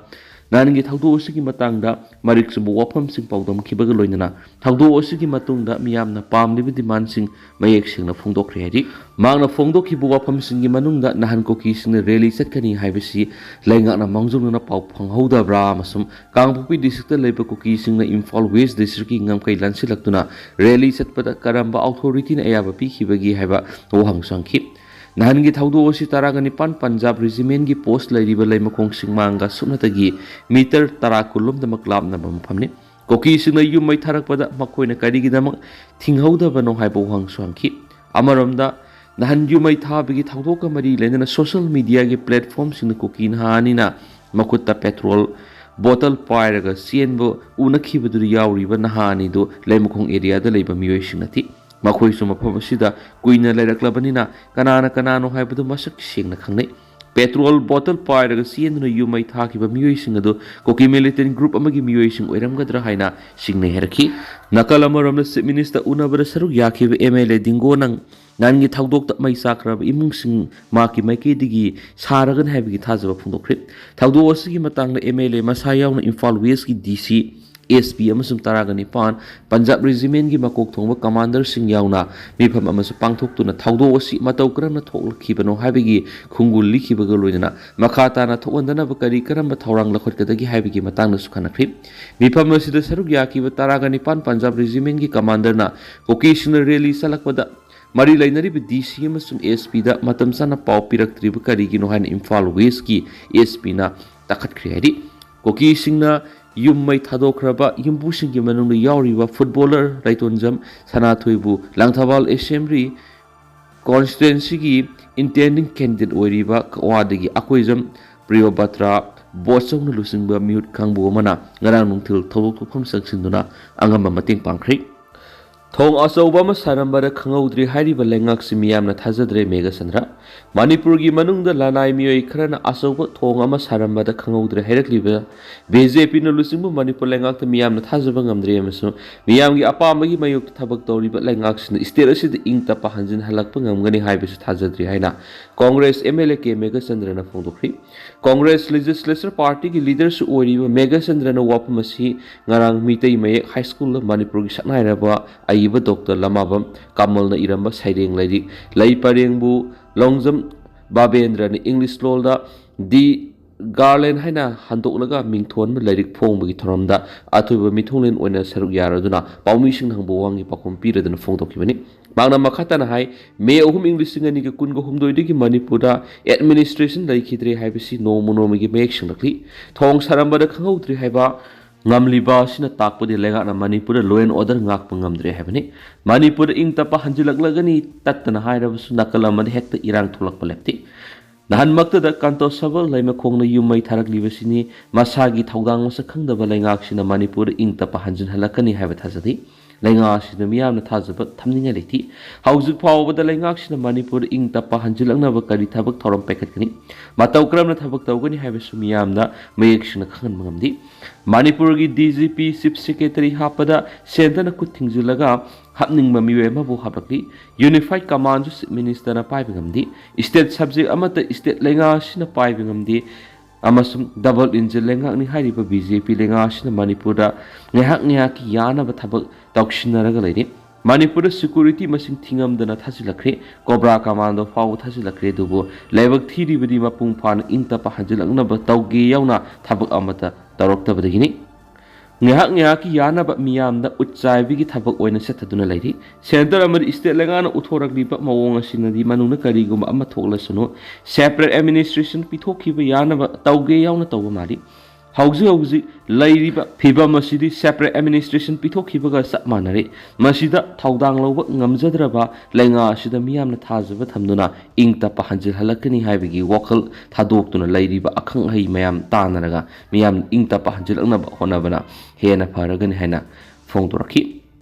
ꯅꯍꯥꯟꯒꯤ ꯊꯧꯗꯣꯛ ꯑꯁꯤꯒꯤ ꯃꯇꯥꯡꯗ ꯃꯔꯤꯛ ꯆꯨꯝꯕ ꯋꯥꯐꯝꯁꯤꯡ ꯄꯥꯎꯗꯝꯈꯤꯕꯒ ꯂꯣꯏꯅꯅ ꯊꯧꯗꯣꯛ ꯑꯁꯤꯒꯤ ꯃꯇꯨꯡꯗ ꯃꯤꯌꯥꯝꯅ ꯄꯥꯝꯂꯤꯕ ꯗꯤꯃꯥꯟꯁꯤꯡ ꯃꯌꯦꯛ ꯁꯦꯡꯅ ꯐꯣꯡꯗꯣꯛꯈ꯭ꯔꯦ ꯍꯥꯏꯔꯤ꯫ ꯃꯍꯥꯛꯅ ꯐꯣꯡꯗꯣꯛꯈꯤꯕ ꯋꯥꯐꯝꯁꯤꯡꯒꯤ ꯃꯅꯨꯡꯗ ꯅꯍꯥꯟ ꯀꯨꯀꯤꯁꯤꯡꯅ ꯔꯦꯂꯤ ꯆꯠꯀꯅꯤ ꯍꯥꯏꯕꯁꯤ ꯂꯩꯉꯥꯛꯅ ꯃꯥꯡꯖꯧꯅꯅ ꯄꯥꯎ ꯐꯪꯍꯧꯗꯕ꯭ꯔꯥ ꯑꯃꯁꯨꯡ ꯀꯥꯡꯄꯣꯛꯄꯤ ꯗꯤꯁꯇ꯭ꯔꯤꯛꯇ ꯂꯩꯕ ꯀꯨꯀꯤꯁꯤꯡꯅ ꯏꯝꯐꯥꯜ ꯋꯦꯁ ꯗꯤꯁꯇ꯭ꯔꯤꯛꯀꯤ ꯉꯝꯈꯩ ꯂꯥꯟꯁꯤꯜꯂꯛꯇꯨꯅ ꯔꯦꯂꯤ ꯆꯠꯄꯗ ꯀꯔꯝꯕ ꯑꯣꯊꯣꯔꯤꯇꯤꯅ ꯑꯌꯥꯕ ꯄꯤꯈꯤꯕꯒꯦ ꯍꯥꯏꯕ ꯋꯥꯍꯪꯁꯨ ꯍꯪꯈꯤ꯫ ꯅꯍꯥꯟꯒꯤ ꯊꯧꯗꯣꯛ ꯑꯁꯤ ꯇꯔꯥꯒ ꯅꯤꯄꯥꯟ ꯄꯟꯖꯥꯕ ꯔꯦꯖꯤꯃꯦꯟꯒꯤ ꯄꯣꯁ ꯂꯩꯔꯤꯕ ꯂꯩꯃꯈꯣꯡ ꯁꯤꯡꯃꯥꯡꯒ ꯁꯨꯞꯅꯇꯒꯤ ꯃꯤꯇꯔ ꯇꯔꯥ ꯀꯨꯟꯂꯣꯝꯗꯃꯛ ꯂꯥꯞꯅꯕ ꯃꯐꯝꯅꯤ꯫ ꯀꯨꯀꯤꯁꯤꯡꯅ ꯌꯨꯝ ꯃꯩ ꯊꯥꯔꯛꯄꯗ ꯃꯈꯣꯏꯅ ꯀꯔꯤꯒꯤꯗꯃꯛ ꯊꯤꯡꯍꯧꯗꯕꯅꯣ ꯍꯥꯏꯕ ꯋꯥꯍꯪꯁꯨ ꯍꯪꯈꯤ꯫ ꯑꯃꯔꯣꯝꯗ, ꯅꯍꯥꯟ ꯌꯨꯝ ꯃꯩ ꯊꯥꯕꯒꯤ ꯊꯧꯗꯣꯛꯀ ꯃꯔꯤ ꯂꯩꯅꯅ ꯁꯣꯁꯤꯌꯦꯜ ꯃꯤꯗꯤꯌꯥꯒꯤ ꯄ꯭ꯂꯦꯠꯐꯣꯔꯝꯁꯤꯡꯗ ꯀꯨꯀꯤ ꯅꯍꯥ ꯑꯅꯤꯅ ꯃꯈꯨꯠꯇ ꯄꯦꯇ꯭ꯔꯣꯜ ꯕꯣꯇꯜ ꯄꯥꯏꯔꯒ ꯆꯦꯟꯕ ꯎꯅꯈꯤꯕꯗꯨꯗ ꯌꯥꯎꯔꯤꯕ ꯅꯍꯥ ꯑꯅꯤꯗꯨ ꯂꯩꯃꯈꯣꯡ ꯑꯦꯔꯤꯌꯥꯗ ꯂꯩꯕ ꯃꯤꯑꯣꯏꯁꯤꯡ ꯅꯠꯇꯦ꯫ ꯃꯈꯣꯏꯁꯨ ꯃꯐꯝ ꯑꯁꯤꯗ ꯀꯨꯏꯅ ꯂꯩꯔꯛꯂꯕꯅꯤꯅ ꯀꯅꯥꯅ ꯀꯅꯥꯅꯣ ꯍꯥꯏꯕꯗꯨ ꯃꯁꯛ ꯁꯦꯡꯅ ꯈꯪꯅꯩ꯫ ꯄꯦꯇ꯭ꯔꯣꯜ ꯕꯣꯇꯜ ꯄꯥꯏꯔꯒ ꯆꯦꯟꯗꯨꯅ ꯌꯨꯝ ꯃꯩ ꯊꯥꯈꯤꯕ ꯃꯤꯑꯣꯏꯁꯤꯡ ꯑꯗꯨ ꯀꯨꯀꯤ ꯃꯤꯂꯤꯇꯦꯟ ꯒ꯭ꯔꯨꯞ ꯑꯃꯒꯤ ꯃꯤꯑꯣꯏꯁꯤꯡ ꯑꯣꯏꯔꯝꯒꯗ꯭ꯔꯥ ꯍꯥꯏꯅ ꯆꯤꯡꯅꯩ ꯍꯥꯏꯔꯛꯈꯤ꯫ ꯅꯥꯀꯜ ꯑꯃꯔꯣꯝꯗ ꯆꯤꯐ ꯃꯤꯅꯤꯁꯇꯔ ꯎꯅꯕꯗ ꯁꯔꯨꯛ ꯌꯥꯈꯤꯕ ꯑꯦꯝ ꯑꯦꯜ ꯑꯦ ꯗꯤꯡꯒꯣꯅ ꯅꯍꯥꯟꯒꯤ ꯊꯧꯗꯣꯛꯇ ꯃꯩ ꯆꯥꯛꯈ꯭ꯔꯕ ꯏꯃꯨꯡꯁꯤꯡ ꯃꯍꯥꯛꯀꯤ ꯃꯥꯏꯀꯩꯗꯒꯤ ꯁꯥꯔꯒꯅꯤ ꯍꯥꯏꯕꯒꯤ ꯊꯥꯖꯕ ꯐꯣꯡꯗꯣꯛꯈ꯭ꯔꯦ꯫ ꯊꯧꯗꯣꯛ ꯑꯁꯤꯒꯤ ꯃꯇꯥꯡꯗ ꯑꯦꯝ ꯑꯦꯜ ꯑꯦ ꯃꯁꯥ ꯌꯥꯎꯅ ꯏꯝꯐꯥꯜ ꯋꯦꯁꯀꯤ ꯗꯤ ꯁꯤ, ꯑꯦꯁ ꯄꯤ ꯑꯃꯁꯨꯡ ꯇꯔꯥꯒ ꯅꯤꯄꯥꯟ ꯄꯟꯖꯥꯕ ꯔꯦꯖꯤꯃꯦꯟꯒꯤ ꯃꯀꯣꯛ ꯊꯣꯡꯕ ꯀꯃꯥꯟꯗꯔꯁꯤꯡ ꯌꯥꯎꯅ ꯃꯤꯐꯝ ꯑꯃꯁꯨ ꯄꯥꯡꯊꯣꯛꯇꯨꯅ ꯊꯧꯗꯣꯛ ꯑꯁꯤ ꯃꯇꯧ ꯀꯔꯝꯅ ꯊꯣꯛꯂꯛꯈꯤꯕꯅꯣ ꯍꯥꯏꯕꯒꯤ ꯈꯣꯡꯒꯨꯜ ꯂꯤꯈꯤꯕꯒ ꯂꯣꯏꯅꯅ ꯃꯈꯥ ꯇꯥꯅ ꯊꯣꯛꯍꯟꯗꯅꯕ ꯀꯔꯤ ꯀꯔꯝꯕ ꯊꯧꯔꯥꯡ ꯂꯧꯈꯠꯀꯗꯒꯦ ꯍꯥꯏꯕꯒꯤ ꯃꯇꯥꯡꯗꯁꯨ ꯈꯟꯅꯈ꯭ꯔꯤ꯫ ꯃꯤꯐꯝ ꯑꯁꯤꯗ ꯁꯔꯨꯛ ꯌꯥꯈꯤꯕ ꯇꯔꯥꯒ ꯅꯤꯄꯥꯟ ꯄꯟꯖꯥꯕ ꯔꯦꯖꯤꯃꯦꯟꯒꯤ ꯀꯃꯥꯟꯗꯔꯅ ꯀꯨꯀꯤꯁꯤꯡꯅ ꯔꯦꯂꯤ ꯆꯠꯂꯛꯄꯗ ꯃꯔꯤ ꯂꯩꯅꯔꯤꯕ ꯗꯤ ꯁꯤ ꯑꯃꯁꯨꯡ ꯑꯦꯁ ꯄꯤꯗ ꯃꯇꯝ ꯆꯥꯅ ꯄꯥꯎ ꯄꯤꯔꯛꯇ꯭ꯔꯤꯕ ꯀꯔꯤꯒꯤꯅꯣ ꯍꯥꯏꯅ ꯏꯝꯐꯥꯜ ꯋꯦꯁꯀꯤ ꯑꯦꯁ ꯄꯤꯅ ꯇꯥꯈꯠꯈ꯭ꯔꯦ ꯍꯥꯏꯔꯤ꯫ ꯀꯨꯀꯤꯁꯤꯡꯅ ꯌꯨꯝ ꯃꯩ ꯊꯥꯗꯣꯛꯈ꯭ꯔꯕ ꯌꯨꯝꯕꯨꯁꯤꯡꯒꯤ ꯃꯅꯨꯡꯗ ꯌꯥꯎꯔꯤꯕ footballer ꯂꯩꯇꯣꯟꯖꯝ ꯁꯅꯥꯊꯣꯏꯕꯨ Langthabal assembly ꯀꯣꯟꯁꯇꯤꯇ꯭ꯋꯦꯟꯁꯤꯒꯤ intending candidate ꯑꯣꯏꯔꯤꯕ ꯀꯛꯋꯥꯗꯒꯤ ꯑꯀꯣꯏꯖꯝ ꯄ꯭ꯔꯤꯌꯣꯕꯇ꯭ꯔꯥ ꯕꯣꯠꯆꯧꯅ ꯂꯨꯆꯤꯡꯕ ꯃꯤꯍꯨꯠ ꯀꯥꯡꯕꯨ ꯑꯃꯅ ꯉꯔꯥꯡ ꯅꯨꯡꯊꯤꯜ ꯊꯧꯗꯣꯛ ꯊꯣꯛꯐꯝ ꯆꯪꯁꯤꯟꯗꯨꯅ ꯑꯉꯝꯕ ꯃꯇꯦꯡ ꯄꯥꯡꯈ꯭ꯔꯤ꯫ ꯊꯣꯡ ꯑꯆꯧꯕ ꯑꯃ ꯁꯥꯔꯝꯕꯗ ꯈꯪꯍꯧꯗ꯭ꯔꯦ ꯍꯥꯏꯔꯤꯕ ꯂꯩꯉꯥꯛꯁꯤ ꯃꯤꯌꯥꯝꯅ ꯊꯥꯖꯗ꯭ꯔꯦ, ꯃꯦꯘꯆꯟꯗ꯭ꯔ꯫ ꯃꯅꯤꯄꯨꯔꯒꯤ ꯃꯅꯨꯡꯗ ꯂꯅꯥꯏ ꯃꯤꯑꯣꯏ ꯈꯔꯅ ꯑꯆꯧꯕ ꯊꯣꯡ ꯑꯃ ꯁꯥꯔꯝꯕꯗ ꯈꯪꯍꯧꯗ꯭ꯔꯦ ꯍꯥꯏꯔꯛꯂꯤꯕ ꯕꯤ ꯖꯦ ꯄꯤꯅ ꯂꯨꯆꯤꯡꯕ ꯃꯅꯤꯄꯨꯔ ꯂꯩꯉꯥꯛꯇ ꯃꯤꯌꯥꯝꯅ ꯊꯥꯖꯕ ꯉꯝꯗ꯭ꯔꯦ ꯑꯃꯁꯨꯡ ꯃꯤꯌꯥꯝꯒꯤ ꯑꯄꯥꯝꯕꯒꯤ ꯃꯥꯌꯣꯛꯇ ꯊꯕꯛ ꯇꯧꯔꯤꯕ ꯂꯩꯉꯥꯛꯁꯤꯅ ꯁ꯭ꯇꯦꯠ ꯑꯁꯤꯗ ꯏꯪ ꯇꯞꯄ ꯍꯟꯖꯤꯟꯍꯜꯂꯛꯄ ꯉꯝꯒꯅꯤ ꯍꯥꯏꯕꯁꯤ ꯊꯥꯖꯗ꯭ꯔꯤ ꯍꯥꯏꯅ Congress M L A K ꯃꯦꯘꯆꯟꯗ꯭ꯔꯅ ꯐꯣꯡꯗꯣꯛꯈ꯭ꯔꯤ꯫ ꯀꯣꯡꯒ꯭ꯔꯦꯁ ꯂꯦꯖꯤꯁꯂꯦꯆꯔ ꯄꯥꯔꯇꯤꯒꯤ ꯂꯤꯗꯔꯁꯨ ꯑꯣꯏꯔꯤꯕ ꯃꯦꯘꯆꯟꯗ꯭ꯔꯅ ꯋꯥꯐꯝ ꯑꯁꯤ ꯉꯔꯥꯡ ꯃꯤꯇꯩ ꯃꯌꯦꯛ ꯍꯥꯏ ꯁ꯭ꯀꯨꯜꯗ ꯃꯅꯤꯄꯨꯔꯒꯤ ꯁꯛꯅꯥꯏꯔꯕ ꯑꯏꯕ ꯗꯣꯛꯇꯔ ꯂꯃꯥꯕꯝ ꯀꯃꯜꯅ ꯏꯔꯝꯕ ꯁꯩꯔꯦꯡ ꯂꯥꯏꯔꯤꯛ ꯂꯩ ꯄꯔꯦꯡꯕꯨ ꯂꯣꯡꯖꯝ ꯕꯥꯕꯦꯟꯗ꯭ꯔꯅ ꯏꯪꯂꯤꯁ ꯂꯣꯜꯗ ꯗꯤ ꯒꯥꯔꯂꯦꯟ ꯍꯥꯏꯅ ꯍꯟꯗꯣꯛꯂꯒ ꯃꯤꯡꯊꯣꯟꯕ ꯂꯥꯏꯔꯤꯛ ꯐꯣꯡꯕꯒꯤ ꯊꯧꯔꯝꯗ ꯑꯊꯣꯏꯕ ꯃꯤꯊꯨꯡꯂꯦꯟ ꯑꯣꯏꯅ ꯁꯔꯨꯛ ꯌꯥꯔꯗꯨꯅ ꯄꯥꯎꯃꯤꯁꯤꯡꯅ ꯍꯪꯕ ꯋꯥꯍꯪꯒꯤ ꯄꯥꯎꯈꯨꯝ ꯄꯤꯔꯗꯨꯅ ꯐꯣꯡꯗꯣꯛꯈꯤꯕꯅꯤ꯫ ꯃꯍꯥꯛꯅ ꯃꯈꯥ ꯇꯥꯅ ꯍꯥꯏ, ꯃꯦ ꯑꯍꯨꯝ ꯏꯪ ꯂꯤꯁꯤꯡ ꯑꯅꯤꯒ ꯀꯨꯟꯒ ꯍꯨꯝꯗꯣꯏꯗꯒꯤ ꯃꯅꯤꯄꯨꯔꯗ ꯑꯦꯗꯃꯤꯅꯤꯁꯇ꯭ꯔꯦꯁꯟ ꯂꯩꯈꯤꯗ꯭ꯔꯦ ꯍꯥꯏꯕꯁꯤ ꯅꯣꯡꯃ ꯅꯣꯡꯃꯒꯤ ꯃꯌꯦꯛ ꯁꯦꯡꯂꯛꯂꯤ꯫ ꯊꯣꯡ ꯁꯥꯔꯝꯕꯗ ꯈꯪꯍꯧꯗ꯭ꯔꯦ ꯍꯥꯏꯕ ꯉꯝꯂꯤꯕ ꯑꯁꯤꯅ ꯇꯥꯛꯄꯗꯤ ꯂꯩꯉꯥꯛꯅ ꯃꯅꯤꯄꯨꯔꯗ law and order ꯉꯥꯛꯄ ꯉꯝꯗ꯭ꯔꯦ ꯍꯥꯏꯕꯅꯤ꯫ ꯃꯅꯤꯄꯨꯔꯗ ꯏꯪ ꯇꯞꯄ ꯍꯟꯖꯤꯜꯂꯛꯂꯒꯅꯤ ꯇꯠꯇꯅ ꯍꯥꯏꯔꯕꯁꯨ ꯅꯥꯀꯜ ꯑꯃꯗ ꯍꯦꯛꯇ ꯏꯔꯥꯡ ꯊꯣꯛꯂꯛꯄ ꯂꯦꯞꯇꯦ꯫ ꯅꯍꯥꯟꯃꯛꯇꯗ ꯀꯟꯇꯣꯁꯕꯜ ꯂꯩꯃꯈꯣꯡꯅ ꯌꯨꯝ ꯃꯩ ꯊꯥꯔꯛꯂꯤꯕꯁꯤꯅꯤ꯫ ꯃꯁꯥꯒꯤ ꯊꯧꯗꯥꯡ ꯃꯁꯛ ꯈꯪꯗꯕ ꯂꯩꯉꯥꯛꯁꯤꯅ ꯃꯅꯤꯄꯨꯔꯗ ꯏꯪ ꯇꯞꯄ ꯍꯟꯖꯤꯟꯍꯜꯂꯛꯀꯅꯤ ꯍꯥꯏꯕ ꯊꯥꯖꯗꯦ꯫ ꯂꯩꯉꯥꯛ ꯑꯁꯤꯗ ꯃꯤꯌꯥꯝꯅ ꯊꯥꯖꯕ ꯊꯝꯅꯤꯡꯉꯥꯏ ꯂꯩꯇꯦ꯫ ꯍꯧꯖꯤꯛ ꯐꯥꯎꯕꯗ ꯂꯩꯉꯥꯛꯁꯤꯅ ꯃꯅꯤꯄꯨꯔꯗ ꯏꯪ ꯇꯞꯄ ꯍꯟꯖꯤꯜꯂꯛꯅꯕ ꯀꯔꯤ ꯊꯕꯛ ꯊꯧꯔꯝ ꯄꯥꯏꯈꯠꯀꯅꯤ, ꯃꯇꯧ ꯀꯔꯝꯅ ꯊꯕꯛ ꯇꯧꯒꯅꯤ ꯍꯥꯏꯕꯁꯨ ꯃꯤꯌꯥꯝꯅ ꯃꯌꯦꯛ ꯁꯦꯡꯅ ꯈꯪꯍꯟꯕ ꯉꯝꯗꯦ꯫ ꯃꯅꯤꯄꯨꯔꯒꯤ D G P, Chief Secretary ꯍꯥꯞꯄꯗ centreꯅ ꯈꯨꯠ ꯊꯤꯡꯖꯤꯜꯂꯒ ꯍꯥꯞꯅꯤꯡꯕ ꯃꯤꯑꯣꯏ ꯑꯃꯕꯨ ꯍꯥꯞꯂꯛꯂꯤ꯫ Unified Commandꯁꯨ Chief Ministerꯅ ꯄꯥꯏꯕ ꯉꯝꯗꯦ꯫ State subject ꯑꯃꯠꯇ state ꯂꯩꯉꯥꯛ ꯑꯁꯤꯅ ꯄꯥꯏꯕ ꯉꯝꯗꯦ꯫ ꯑꯃꯁꯨꯡ double engine ꯂꯩꯉꯥꯛꯅꯤ ꯍꯥꯏꯔꯤꯕ B J P ꯂꯩꯉꯥꯛ ꯑꯁꯤꯅ ꯃꯅꯤꯄꯨꯔꯗ ꯉꯥꯏꯍꯥꯛ ꯉꯥꯏꯍꯥꯛꯀꯤ ꯌꯥꯅꯕ ꯊꯕꯛ ꯇꯧꯁꯤꯟꯅꯔꯒ ꯂꯩꯔꯤ꯫ ꯃꯅꯤꯄꯨꯔꯗ security ꯃꯁꯤꯡ ꯊꯤꯉꯝꯗꯅ ꯊꯥꯖꯤꯜꯂꯛꯈ꯭ꯔꯦ꯫ Cobra Commando ꯐꯥꯎꯕ ꯊꯥꯖꯤꯜꯂꯛꯈ꯭ꯔꯦ꯫ ꯑꯗꯨꯕꯨ ꯂꯥꯏꯕꯛ ꯊꯤꯔꯤꯕꯗꯤ ꯃꯄꯨꯡ ꯐꯥꯅ ꯏꯪ ꯇꯞꯄ ꯍꯟꯖꯤꯜꯂꯛꯅꯕ ꯇꯧꯒꯦ ꯌꯥꯎꯅ ꯊꯕꯛ ꯑꯃꯠꯇ ꯇꯧꯔꯛꯇꯕꯗꯒꯤꯅꯤ꯫ ꯉꯥꯏꯍꯥꯛ ꯉꯥꯏꯍꯥꯛꯀꯤ ꯌꯥꯅꯕ ꯃꯤꯌꯥꯝꯗ ꯎꯠ ꯆꯥꯏꯕꯒꯤ ꯊꯕꯛ ꯑꯣꯏꯅ ꯆꯠꯊꯗꯨꯅ ꯂꯩꯔꯤ꯫ Centre ꯑꯃꯗꯤ state ꯂꯩꯉꯥꯛꯅ ꯎꯠꯊꯣꯔꯛꯂꯤꯕ ꯃꯑꯣꯡ ꯑꯁꯤꯅꯗꯤ ꯃꯅꯨꯡꯗ ꯀꯔꯤꯒꯨꯝꯕ ꯑꯃ ꯊꯣꯛꯂꯁꯅꯨ, separate administration ꯄꯤꯊꯣꯛꯈꯤꯕ ꯌꯥꯅꯕ ꯇꯧꯒꯦ ꯌꯥꯎꯅ ꯇꯧꯕ ꯃꯥꯜꯂꯤ꯫ ꯍꯧꯖꯤꯛ ꯍꯧꯖꯤꯛ ꯂꯩꯔꯤꯕ ꯐꯤꯕꯝ ꯑꯁꯤꯗꯤ separate administration ꯄꯤꯊꯣꯛꯈꯤꯕꯒ ꯆꯞ ꯃꯥꯟꯅꯔꯦ꯫ ꯃꯁꯤꯗ ꯊꯧꯗꯥꯡ ꯂꯧꯕ ꯉꯝꯖꯗ꯭ꯔꯕ ꯂꯩꯉꯥꯛ ꯑꯁꯤꯗ ꯃꯤꯌꯥꯝꯅ ꯊꯥꯖꯕ ꯊꯝꯗꯨꯅ ꯏꯪ ꯇꯞꯄ ꯍꯟꯖꯤꯜꯍꯜꯂꯛꯀꯅꯤ ꯍꯥꯏꯕꯒꯤ ꯋꯥꯈꯜ ꯊꯥꯗꯣꯛꯇꯨꯅ ꯂꯩꯔꯤꯕ ꯑꯈꯪ ꯑꯍꯩ ꯃꯌꯥꯝ ꯇꯥꯟꯅꯔꯒ ꯃꯤꯌꯥꯝ ꯏꯪ ꯇꯞꯄ ꯍꯟꯖꯤꯜꯂꯛꯅꯕ ꯍꯣꯠꯅꯕꯅ ꯍꯦꯟꯅ ꯐꯔꯒꯅꯤ ꯍꯥꯏꯅ ꯐꯣꯡꯗꯣꯔꯛꯈꯤ꯫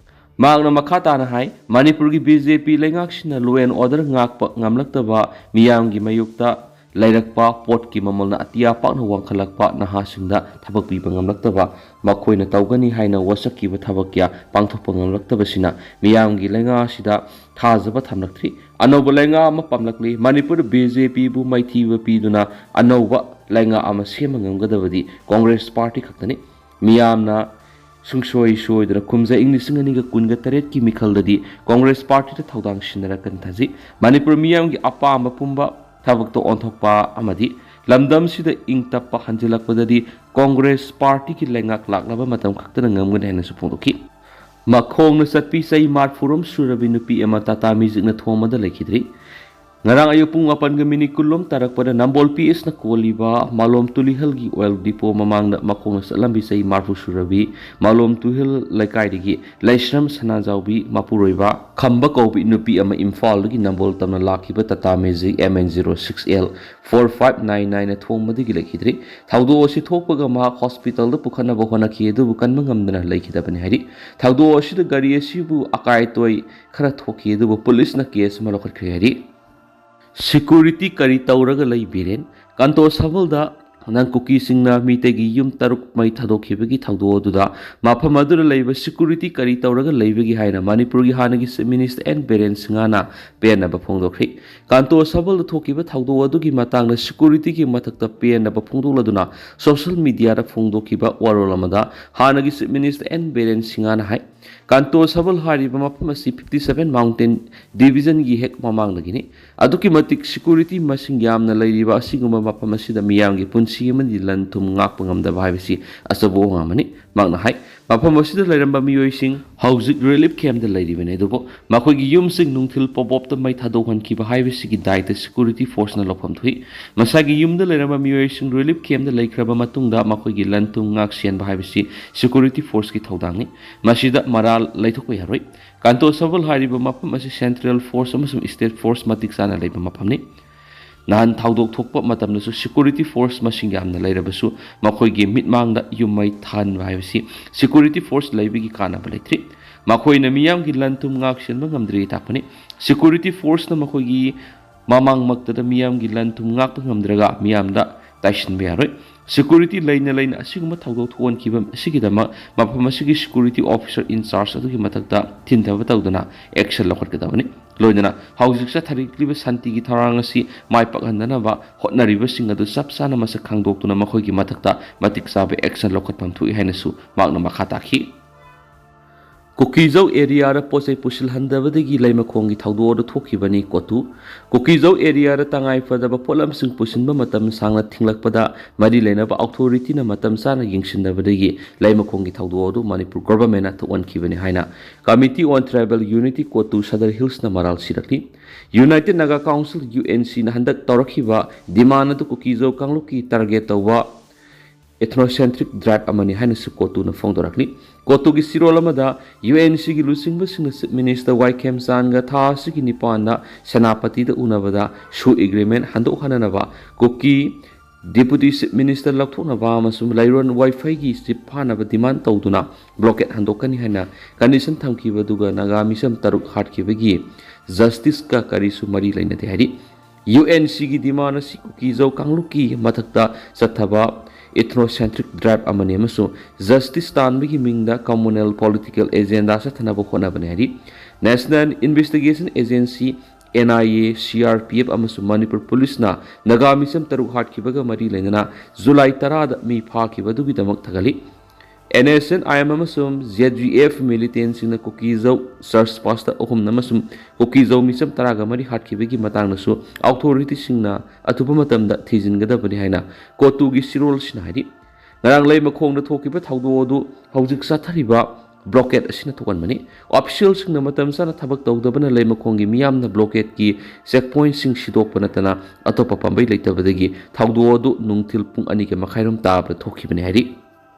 ꯃꯍꯥꯛꯅ ꯃꯈꯥ ꯇꯥꯅ ꯍꯥꯏ, ꯃꯅꯤꯄꯨꯔꯒꯤ B J P ꯂꯩꯉꯥꯛꯁꯤꯅ law and order ꯉꯥꯛꯄ ꯉꯝꯂꯛꯇꯕ, ꯃꯤꯌꯥꯝꯒꯤ ꯃꯥꯌꯣꯛꯇ ꯂꯩꯔꯛꯄ, ꯄꯣꯠꯀꯤ ꯃꯃꯜꯅ ꯑꯇꯤꯌꯥ ꯄꯥꯛꯅ ꯋꯥꯡꯈꯠꯂꯛꯄ, ꯅꯍꯥꯁꯤꯡꯗ ꯊꯕꯛ ꯄꯤꯕ ꯉꯝꯂꯛꯇꯕ, ꯃꯈꯣꯏꯅ ꯇꯧꯒꯅꯤ ꯍꯥꯏꯅ ꯋꯥꯁꯛꯈꯤꯕ ꯊꯕꯛ ꯀꯌꯥ ꯄꯥꯡꯊꯣꯛꯄ ꯉꯝꯂꯛꯇꯕꯁꯤꯅ ꯃꯤꯌꯥꯝꯒꯤ ꯂꯩꯉꯥꯛ ꯑꯁꯤꯗ ꯊꯥꯖꯕ ꯊꯝꯂꯛꯇ꯭ꯔꯤ꯫ ꯑꯅꯧꯕ ꯂꯩꯉꯥꯛ ꯑꯃ ꯄꯥꯝꯂꯛꯂꯤ꯫ ꯃꯅꯤꯄꯨꯔꯗ B J Pꯕꯨ ꯃꯥꯏꯊꯤꯕ ꯄꯤꯗꯨꯅ ꯑꯅꯧꯕ ꯂꯩꯉꯥꯛ ꯑꯃ ꯁꯦꯝꯕ ꯉꯝꯒꯗꯕꯗꯤ Congress Party ꯈꯛꯇꯅꯤ꯫ ꯃꯤꯌꯥꯝꯅ ꯁꯨꯡꯁꯣꯏ ꯁꯣꯏꯗꯅ ꯀꯨꯝꯖꯥ ꯏꯪ ꯂꯤꯁꯤꯡ ꯑꯅꯤꯒ ꯀꯨꯟꯒ ꯇꯔꯦꯠꯀꯤ ꯃꯤꯈꯜꯗꯗꯤ Congress Partyꯗ ꯊꯧꯗꯥꯡ ꯁꯤꯟꯅꯔꯛꯀꯅꯤ ꯊꯥꯖꯩ꯫ ꯃꯅꯤꯄꯨꯔ ꯃꯤꯌꯥꯝꯒꯤ ꯑꯄꯥꯝꯕ ꯄꯨꯝꯕ ꯊꯕꯛꯇ ꯑꯣꯟꯊꯣꯛꯄ ꯑꯃꯗꯤ ꯂꯝꯗꯝꯁꯤꯗ ꯏꯪ ꯇꯞꯄ ꯍꯟꯖꯤꯜꯂꯛꯄꯗꯗꯤ Congress Partyꯒꯤ ꯂꯩꯉꯥꯛ ꯂꯥꯛꯂꯕ ꯃꯇꯝ ꯈꯛꯇꯅ ꯉꯝꯒꯅꯤ ꯍꯥꯏꯅꯁꯨ ꯐꯣꯡꯗꯣꯛꯈꯤ꯫ ꯃꯈꯣꯡꯅ ꯆꯠꯄꯤ ꯆꯍꯤ ꯃꯔꯤꯐꯨꯔꯣꯝ ꯁꯨꯔꯕꯤ ꯅꯨꯄꯤ ꯑꯃ Tata Magicꯅ ꯊꯣꯝꯕꯗ ꯂꯩꯈꯤꯗ꯭ꯔꯤ꯫ ꯉꯔꯥꯡ ꯑꯌꯨꯛ ꯄꯨꯡ ꯃꯥꯄꯟꯒ ꯃꯤꯅꯤꯠ ꯀꯨꯟꯂꯣꯝ ꯇꯥꯔꯛꯄꯗ ꯅꯝꯕꯣꯜ ꯄꯤ ꯑꯦꯁꯅ ꯀꯣꯜꯂꯤꯕ ꯃꯥꯂꯣꯝ ꯇꯨꯂꯤꯍꯜꯒꯤ ꯑꯣꯏꯜ ꯗꯤꯄꯣ ꯃꯃꯥꯡꯗ ꯃꯈꯣꯡꯅ ꯆꯠꯂꯝꯕꯤ ꯆꯍꯤ ꯃꯔꯤꯐꯨ ꯁꯨꯔꯕꯤ ꯃꯥꯂꯣꯝ ꯇꯨꯍꯤꯜ ꯂꯩꯀꯥꯏꯗꯒꯤ ꯂꯩꯁ꯭ꯔꯝ ꯁꯅꯥꯖꯥꯎꯕꯤ ꯃꯄꯨꯔꯣꯏꯕ ꯈꯝꯕ ꯀꯧꯕꯤ ꯅꯨꯄꯤ ꯑꯃ ꯏꯝꯐꯥꯜꯗꯒꯤ ꯅꯝꯕꯣꯜ ꯇꯝꯅ ꯂꯥꯛꯈꯤꯕ Tata magic M N zero six L four five nine nine ꯊꯣꯡꯕꯗꯒꯤ ꯂꯩꯈꯤꯗ꯭ꯔꯤ꯫ ꯊꯧꯗꯣꯛ ꯑꯁꯤ ꯊꯣꯛꯄꯒ ꯃꯍꯥꯛ ꯍꯣꯁꯄꯤꯇꯥꯜꯗ ꯄꯨꯈꯠꯅꯕ ꯍꯣꯠꯅꯈꯤ, ꯑꯗꯨꯕꯨ ꯀꯟꯕ ꯉꯝꯗꯅ ꯂꯩꯈꯤꯗꯕꯅꯤ ꯍꯥꯏꯔꯤ꯫ ꯊꯧꯗꯣꯛ ꯑꯁꯤꯗ ꯒꯥꯔꯤ ꯑꯁꯤꯕꯨ ꯑꯀꯥꯏ ꯑꯇꯣꯏ ꯈꯔ ꯊꯣꯛꯈꯤ, ꯑꯗꯨꯕꯨ ꯄꯨꯂꯤꯁꯅ ꯀꯦꯁ ꯑꯃ ꯂꯧꯈꯠꯈ꯭ꯔꯦ ꯍꯥꯏꯔꯤ꯫ ꯁꯦꯀ꯭ꯌꯨꯔꯤꯇꯤ ꯀꯔꯤ ꯇꯧꯔꯒ ꯂꯩ ꯕꯤꯔꯦꯟ? ꯀꯥꯟꯇꯣ ꯁꯕꯜꯗ ꯅꯪ ꯀꯨꯀꯤꯁꯤꯡꯅ ꯃꯤꯇꯩꯒꯤ ꯌꯨꯝ ꯇꯔꯨꯛ ꯃꯩ ꯊꯥꯗꯣꯛꯈꯤꯕꯒꯤ ꯊꯧꯗꯣꯛ ꯑꯗꯨꯗ ꯃꯐꯝ ꯑꯗꯨꯗ ꯂꯩꯕ ꯁꯦꯀ꯭ꯌꯨꯔꯤꯇꯤ ꯀꯔꯤ ꯇꯧꯔꯒ ꯂꯩꯕꯒꯦ ꯍꯥꯏꯅ ꯃꯅꯤꯄꯨꯔꯒꯤ ꯍꯥꯟꯅꯒꯤ ꯆꯤꯐ ꯃꯤꯅꯤꯁꯇꯔ ꯑꯦꯟ ꯕꯤꯔꯦꯟ ꯁꯤꯡꯍꯅ ꯄꯦꯟꯅꯕ ꯐꯣꯡꯗꯣꯛꯈ꯭ꯔꯤ꯫ ꯀꯥꯟꯇꯣ ꯁꯕꯜꯗ ꯊꯣꯛꯈꯤꯕ ꯊꯧꯗꯣꯛ ꯑꯗꯨꯒꯤ ꯃꯇꯥꯡꯗ ꯁꯦꯀ꯭ꯌꯨꯔꯤꯇꯤꯒꯤ ꯃꯊꯛꯇ ꯄꯦꯟꯅꯕ ꯐꯣꯡꯗꯣꯛꯂꯗꯨꯅ ꯁꯣꯁꯤꯌꯦꯜ ꯃꯤꯗꯤꯌꯥꯗ ꯐꯣꯡꯗꯣꯛꯈꯤꯕ ꯋꯥꯔꯣꯜ ꯑꯃꯗ ꯍꯥꯟꯅꯒꯤ ꯆꯤꯐ ꯃꯤꯅꯤꯁꯇꯔ ꯑꯦꯟ ꯕꯤꯔꯦꯟ ꯁꯤꯡꯍꯅ ꯍꯥꯏ, ꯀꯥꯟꯇꯣ ꯁꯕꯜ ꯍꯥꯏꯔꯤꯕ ꯃꯐꯝ ꯑꯁꯤ fifty seven mountain division ꯒꯤ ꯍꯦꯛ ꯃꯃꯥꯡꯗꯒꯤꯅꯤ꯫ ꯑꯗꯨꯛꯀꯤ ꯃꯇꯤꯛ ꯁꯦꯀ꯭ꯌꯨꯔꯤꯇꯤ ꯃꯁꯤꯡ ꯌꯥꯝꯅ ꯂꯩꯔꯤꯕ ꯑꯁꯤꯒꯨꯝꯕ ꯃꯐꯝ ꯑꯁꯤꯗ ꯃꯤꯌꯥꯝꯒꯤ ꯄꯨꯟꯁꯤ ꯑꯃꯗꯤ ꯂꯟ ꯊꯨꯝ ꯉꯥꯛꯄ ꯉꯝꯗꯕ ꯍꯥꯏꯕꯁꯤ ꯑꯆꯧꯕ ꯑꯋꯥꯕ ꯑꯃꯅꯤ꯫ ꯃꯍꯥꯛꯅ ꯍꯥꯏ, ꯃꯐꯝ ꯑꯁꯤꯗ ꯂꯩꯔꯝꯕ ꯃꯤꯑꯣꯏꯁꯤꯡ ꯍꯧꯖꯤꯛ ꯔꯤꯂꯤꯐ ꯀꯦꯝꯞꯇ ꯂꯩꯔꯤꯕꯅꯤ, ꯑꯗꯨꯕꯨ ꯃꯈꯣꯏꯒꯤ ꯌꯨꯝꯁꯤꯡ ꯅꯨꯡꯊꯤꯜ ꯄꯣꯞ ꯑꯣꯞꯇ ꯃꯩ ꯊꯥꯗꯣꯛꯍꯟꯈꯤꯕ ꯍꯥꯏꯕꯁꯤꯒꯤ ꯗꯥꯏꯇ ꯁꯦꯀ꯭ꯌꯨꯔꯤꯇꯤ ꯐꯣꯔꯁꯅ ꯂꯧꯐꯝ ꯊꯣꯛꯏ꯫ ꯃꯁꯥꯒꯤ ꯌꯨꯝꯗ ꯂꯩꯔꯝꯕ ꯃꯤꯑꯣꯏꯁꯤꯡ ꯔꯤꯂꯤꯐ ꯀꯦꯝꯞꯇ ꯂꯩꯈ꯭ꯔꯕ ꯃꯇꯨꯡꯗ ꯃꯈꯣꯏꯒꯤ ꯂꯟ ꯊꯨꯝ ꯉꯥꯛ ꯁꯦꯟꯕ ꯍꯥꯏꯕꯁꯤ ꯁꯦꯀ꯭ꯌꯨꯔꯤꯇꯤ ꯐꯣꯔꯁꯀꯤ ꯊꯧꯗꯥꯡꯅꯤ꯫ ꯃꯁꯤꯗ ꯃꯔꯥꯜ ꯂꯩꯊꯣꯛꯄ ꯌꯥꯔꯣꯏ꯫ ꯀꯥꯟꯇꯣ ꯁꯕꯜ ꯍꯥꯏꯔꯤꯕ ꯃꯐꯝ ꯑꯁꯤ ꯁꯦꯟꯇ꯭ꯔꯦꯜ ꯐꯣꯔꯁ ꯑꯃꯁꯨꯡ ꯁ꯭ꯇꯦꯠ ꯐꯣꯔꯁ ꯃꯇꯤꯛ ꯆꯥꯅ ꯂꯩꯕ ꯃꯐꯝꯅꯤ꯫ ꯅꯍꯥꯟ ꯊꯧꯗꯣꯛ ꯊꯣꯛꯄ ꯃꯇꯝꯗꯁꯨ ꯁꯦꯀ꯭ꯌꯨꯔꯤꯇꯤ ꯐꯣꯔꯁ ꯃꯁꯤꯡ ꯌꯥꯝꯅ ꯂꯩꯔꯕꯁꯨ ꯃꯈꯣꯏꯒꯤ ꯃꯤꯠꯃꯥꯡꯗ ꯌꯨꯝ ꯃꯩ ꯊꯥꯍꯟꯕ ꯍꯥꯏꯕꯁꯤ ꯁꯦꯀ꯭ꯌꯨꯔꯤꯇꯤ ꯐꯣꯔꯁ ꯂꯩꯕꯒꯤ ꯀꯥꯟꯅꯕ ꯂꯩꯇ꯭ꯔꯤ꯫ ꯃꯈꯣꯏꯅ ꯃꯤꯌꯥꯝꯒꯤ ꯂꯟ ꯊꯨꯝ ꯉꯥꯛ ꯁꯦꯟꯕ ꯉꯝꯗ꯭ꯔꯤ ꯇꯥꯛꯄꯅꯤ꯫ ꯁꯦꯀ꯭ꯌꯨꯔꯤꯇꯤ ꯐꯣꯔꯁꯅ ꯃꯈꯣꯏꯒꯤ ꯃꯃꯥꯡꯃꯛꯇꯗ ꯃꯤꯌꯥꯝꯒꯤ ꯂꯟ ꯊꯨꯝ ꯉꯥꯛꯄ ꯉꯝꯗ꯭ꯔꯒ ꯃꯤꯌꯥꯝꯗ ꯇꯥꯏꯁꯤꯟꯕ ꯌꯥꯔꯣꯏ꯫ ꯁꯦꯀ꯭ꯌꯨꯔꯤꯇꯤ ꯂꯩꯅ ꯂꯩꯅ ꯑꯁꯤꯒꯨꯝꯕ ꯊꯧꯗꯣꯛ ꯊꯣꯛꯍꯟꯈꯤꯕ ꯑꯁꯤꯒꯤꯗꯃꯛ ꯃꯐꯝ ꯑꯁꯤꯒꯤ ꯁꯦꯀ꯭ꯌꯨꯔꯤꯇꯤ ꯑꯣꯐꯤꯁꯔ ꯏꯟ ꯆꯥꯔꯖ ꯑꯗꯨꯒꯤ ꯃꯊꯛꯇ ꯊꯤꯟꯊꯕ ꯇꯧꯗꯨꯅ ꯑꯦꯛꯁꯟ ꯂꯧꯈꯠꯀꯗꯕꯅꯤ꯫ ꯂꯣꯏꯅꯅ ꯍꯧꯖꯤꯛ ꯆꯠꯊꯔꯤꯕ ꯁꯥꯟꯇꯤꯒꯤ ꯊꯧꯔꯥꯡ ꯑꯁꯤ ꯃꯥꯏ ꯄꯥꯛꯍꯟꯅꯅꯕ ꯍꯣꯠꯅꯔꯤꯕꯁꯤꯡ ꯑꯗꯨ ꯆꯞ ꯆꯥꯅ ꯃꯁꯛ ꯈꯪꯗꯣꯛꯇꯨꯅ ꯃꯈꯣꯏꯒꯤ ꯃꯊꯛꯇ ꯃꯇꯤꯛ ꯆꯥꯕ ꯑꯦꯛꯁꯟ ꯂꯧꯈꯠꯐꯝ ꯊꯣꯛꯏ ꯍꯥꯏꯅꯁꯨ ꯃꯍꯥꯛꯅ ꯃꯈꯥ ꯇꯥꯈꯤ꯫ ꯀꯨꯀꯤꯖꯧ ꯑꯦꯔꯤꯌꯥꯗ ꯄꯣꯠ ꯆꯩ ꯄꯨꯁꯤꯜꯍꯟꯗꯕꯗꯒꯤ ꯂꯩꯃꯈꯣꯡꯒꯤ ꯊꯧꯗꯣꯛ ꯑꯗꯨ ꯊꯣꯛꯈꯤꯕꯅꯤ꯫ ꯀꯣꯇꯨ꯫ ꯀꯨꯀꯤꯖꯧ ꯑꯦꯔꯤꯌꯥꯗ ꯇꯉꯥꯏ ꯐꯗꯕ ꯄꯣꯠꯂꯝꯁꯤꯡ ꯄꯨꯁꯤꯟꯕ ꯃꯇꯝ ꯁꯥꯡꯅ ꯊꯤꯡꯂꯛꯄꯗ ꯃꯔꯤ ꯂꯩꯅꯕ ꯑꯣꯊꯣꯔꯤꯇꯤꯅ ꯃꯇꯝ ꯆꯥꯅ ꯌꯦꯡꯁꯤꯟꯗꯕꯗꯒꯤ ꯂꯩꯃꯈꯣꯡꯒꯤ ꯊꯧꯗꯣꯛ ꯑꯗꯨ ꯃꯅꯤꯄꯨꯔ ꯒꯣꯚꯔꯟꯃꯦꯟꯅ ꯊꯣꯛꯍꯟꯈꯤꯕꯅꯤ ꯍꯥꯏꯅ Committee on Tribal Unity ꯀꯣꯇꯨ Sadar ꯍꯤꯜꯁꯅ ꯃꯔꯥꯜ ꯁꯤꯔꯛꯂꯤ꯫ United Naga Council, UNCꯅ ꯍꯟꯗꯛ ꯇꯧꯔꯛꯈꯤꯕ ꯗꯤꯃꯥꯟ ꯑꯗꯨ ꯀꯨꯀꯤꯖꯧ ꯀꯥꯡꯂꯨꯞꯀꯤ ꯇꯥꯔꯒꯦꯠ ꯇꯧꯕ ethnocentric drive ꯑꯃꯅꯤ ꯍꯥꯏꯅꯁꯨ ꯀꯣꯇꯨꯅ ꯐꯣꯡꯗꯣꯔꯛꯂꯤ꯫ ꯀꯣꯇꯨꯒꯤ ꯆꯤꯔꯣꯜ ꯑꯃꯗ UNCꯒꯤ ꯂꯨꯆꯤꯡꯕꯁꯤꯡꯅ Chief Minister ꯋꯥꯏ ꯈꯦꯝꯆꯥꯟꯒ ꯊꯥ ꯑꯁꯤꯒꯤ ꯅꯤꯄꯥꯟꯗ ꯁꯦꯅꯥꯄꯇꯤꯗ ꯎꯅꯕꯗ ꯁꯨ ꯑꯦꯒ꯭ꯔꯤꯃꯦꯟ ꯍꯟꯗꯣꯛꯍꯟꯅꯅꯕ, ꯀꯨꯀꯤ Deputy Chief Minister ꯂꯧꯊꯣꯛꯅꯕ ꯑꯃꯁꯨꯡ ꯂꯩꯔꯣꯟ ꯋꯥꯏꯐꯩꯒꯤ ꯆꯤꯞ ꯐꯥꯅꯕ ꯗꯤꯃꯥꯟ ꯇꯧꯗꯨꯅ ꯕ꯭ꯂꯣꯀꯦꯠ ꯍꯟꯗꯣꯛꯀꯅꯤ ꯍꯥꯏꯅ ꯀꯟꯗꯤꯁꯟ ꯊꯝꯈꯤꯕ ꯑꯗꯨꯒ ꯅꯥꯒꯥ ꯃꯤꯆꯝ ꯇꯔꯨꯛ ꯍꯥꯠꯈꯤꯕꯒꯤ ꯖꯁꯇꯤꯁꯀ ꯀꯔꯤꯁꯨ ꯃꯔꯤ ꯂꯩꯅꯗꯦ ꯍꯥꯏꯔꯤ꯫ UNCꯒꯤ ꯗꯤꯃꯥꯟ ꯑꯁꯤ ꯀꯨꯀꯤꯖꯧ ꯀꯥꯡꯂꯨꯞꯀꯤ ꯃꯊꯛꯇ ꯆꯠꯊꯕ ethnocentric drive ꯑꯃꯅꯤ ꯑꯃꯁꯨꯡ ꯖꯁꯇꯤꯁ ꯇꯥꯟꯕꯒꯤ ꯃꯤꯡꯗ communal political agenda ꯆꯠꯊꯅꯕ ꯍꯣꯠꯅꯕꯅꯤ ꯍꯥꯏꯔꯤ꯫ National Investigation Agency, NIA, CRPF ꯑꯃꯁꯨꯡ ꯃꯅꯤꯄꯨꯔ ꯄꯨꯂꯤꯁꯅ ꯅꯥꯒꯥ ꯃꯤꯆꯝ ꯇꯔꯨꯛ ꯍꯥꯠꯈꯤꯕꯒ ꯃꯔꯤ ꯂꯩꯅꯅ ꯖꯨꯂꯥꯏ ꯇꯔꯥꯗ ꯃꯤ ꯐꯥꯈꯤꯕ ꯑꯗꯨꯒꯤꯗꯃꯛ ꯊꯥꯒꯠꯂꯤ꯫ NSCN-IM ꯑꯃꯁꯨꯡ ZUF militantꯁꯤꯡꯅ ꯀꯨꯀꯤꯖꯧ church pastor ꯑꯍꯨꯝ ꯑꯃꯁꯨꯡ ꯀꯨꯀꯤꯖꯧ ꯃꯤꯆꯝ ꯇꯔꯥꯒ ꯃꯔꯤ ꯍꯥꯠꯈꯤꯕꯒꯤ ꯃꯇꯥꯡꯗꯁꯨ ꯑꯣꯊꯣꯔꯤꯇꯤꯁꯤꯡꯅ ꯑꯊꯨꯕ ꯃꯇꯝꯗ ꯊꯤꯖꯤꯟꯒꯗꯕꯅꯤ ꯍꯥꯏꯅ ꯀꯣꯇꯨꯒꯤ ꯆꯤꯔꯣꯜꯁꯤꯅ ꯍꯥꯏꯔꯤ꯫ ꯉꯔꯥꯡ ꯂꯩꯃꯈꯣꯡꯗ ꯊꯣꯛꯈꯤꯕ ꯊꯧꯗꯣꯛ ꯑꯗꯨ ꯍꯧꯖꯤꯛ ꯆꯠꯊꯔꯤꯕ ꯕ꯭ꯂꯣꯀꯦꯠ ꯑꯁꯤꯅ ꯊꯣꯛꯍꯟꯕꯅꯤ꯫ ꯑꯣꯐꯤꯁꯤꯌꯦꯜꯁꯤꯡꯅ ꯃꯇꯝ ꯆꯥꯅ ꯊꯕꯛ ꯇꯧꯗꯕꯅ ꯂꯩꯃꯈꯣꯡꯒꯤ ꯃꯤꯌꯥꯝꯅ ꯕ꯭ꯂꯣꯀꯦꯠꯀꯤ ꯆꯦꯛ ꯄꯣꯏꯟꯠꯁꯤꯡ ꯁꯤꯗꯣꯛꯄ ꯅꯠꯇꯅ ꯑꯇꯣꯞꯄ ꯄꯥꯝꯕꯩ ꯂꯩꯇꯕꯗꯒꯤ ꯊꯧꯗꯣꯛ ꯑꯗꯨ ꯅꯨꯡꯊꯤꯜ ꯄꯨꯡ ꯑꯅꯤꯒ ꯃꯈꯥꯏꯔꯣꯝ ꯇꯥꯕꯗ ꯊꯣꯛꯈꯤꯕꯅꯤ ꯍꯥꯏꯔꯤ꯫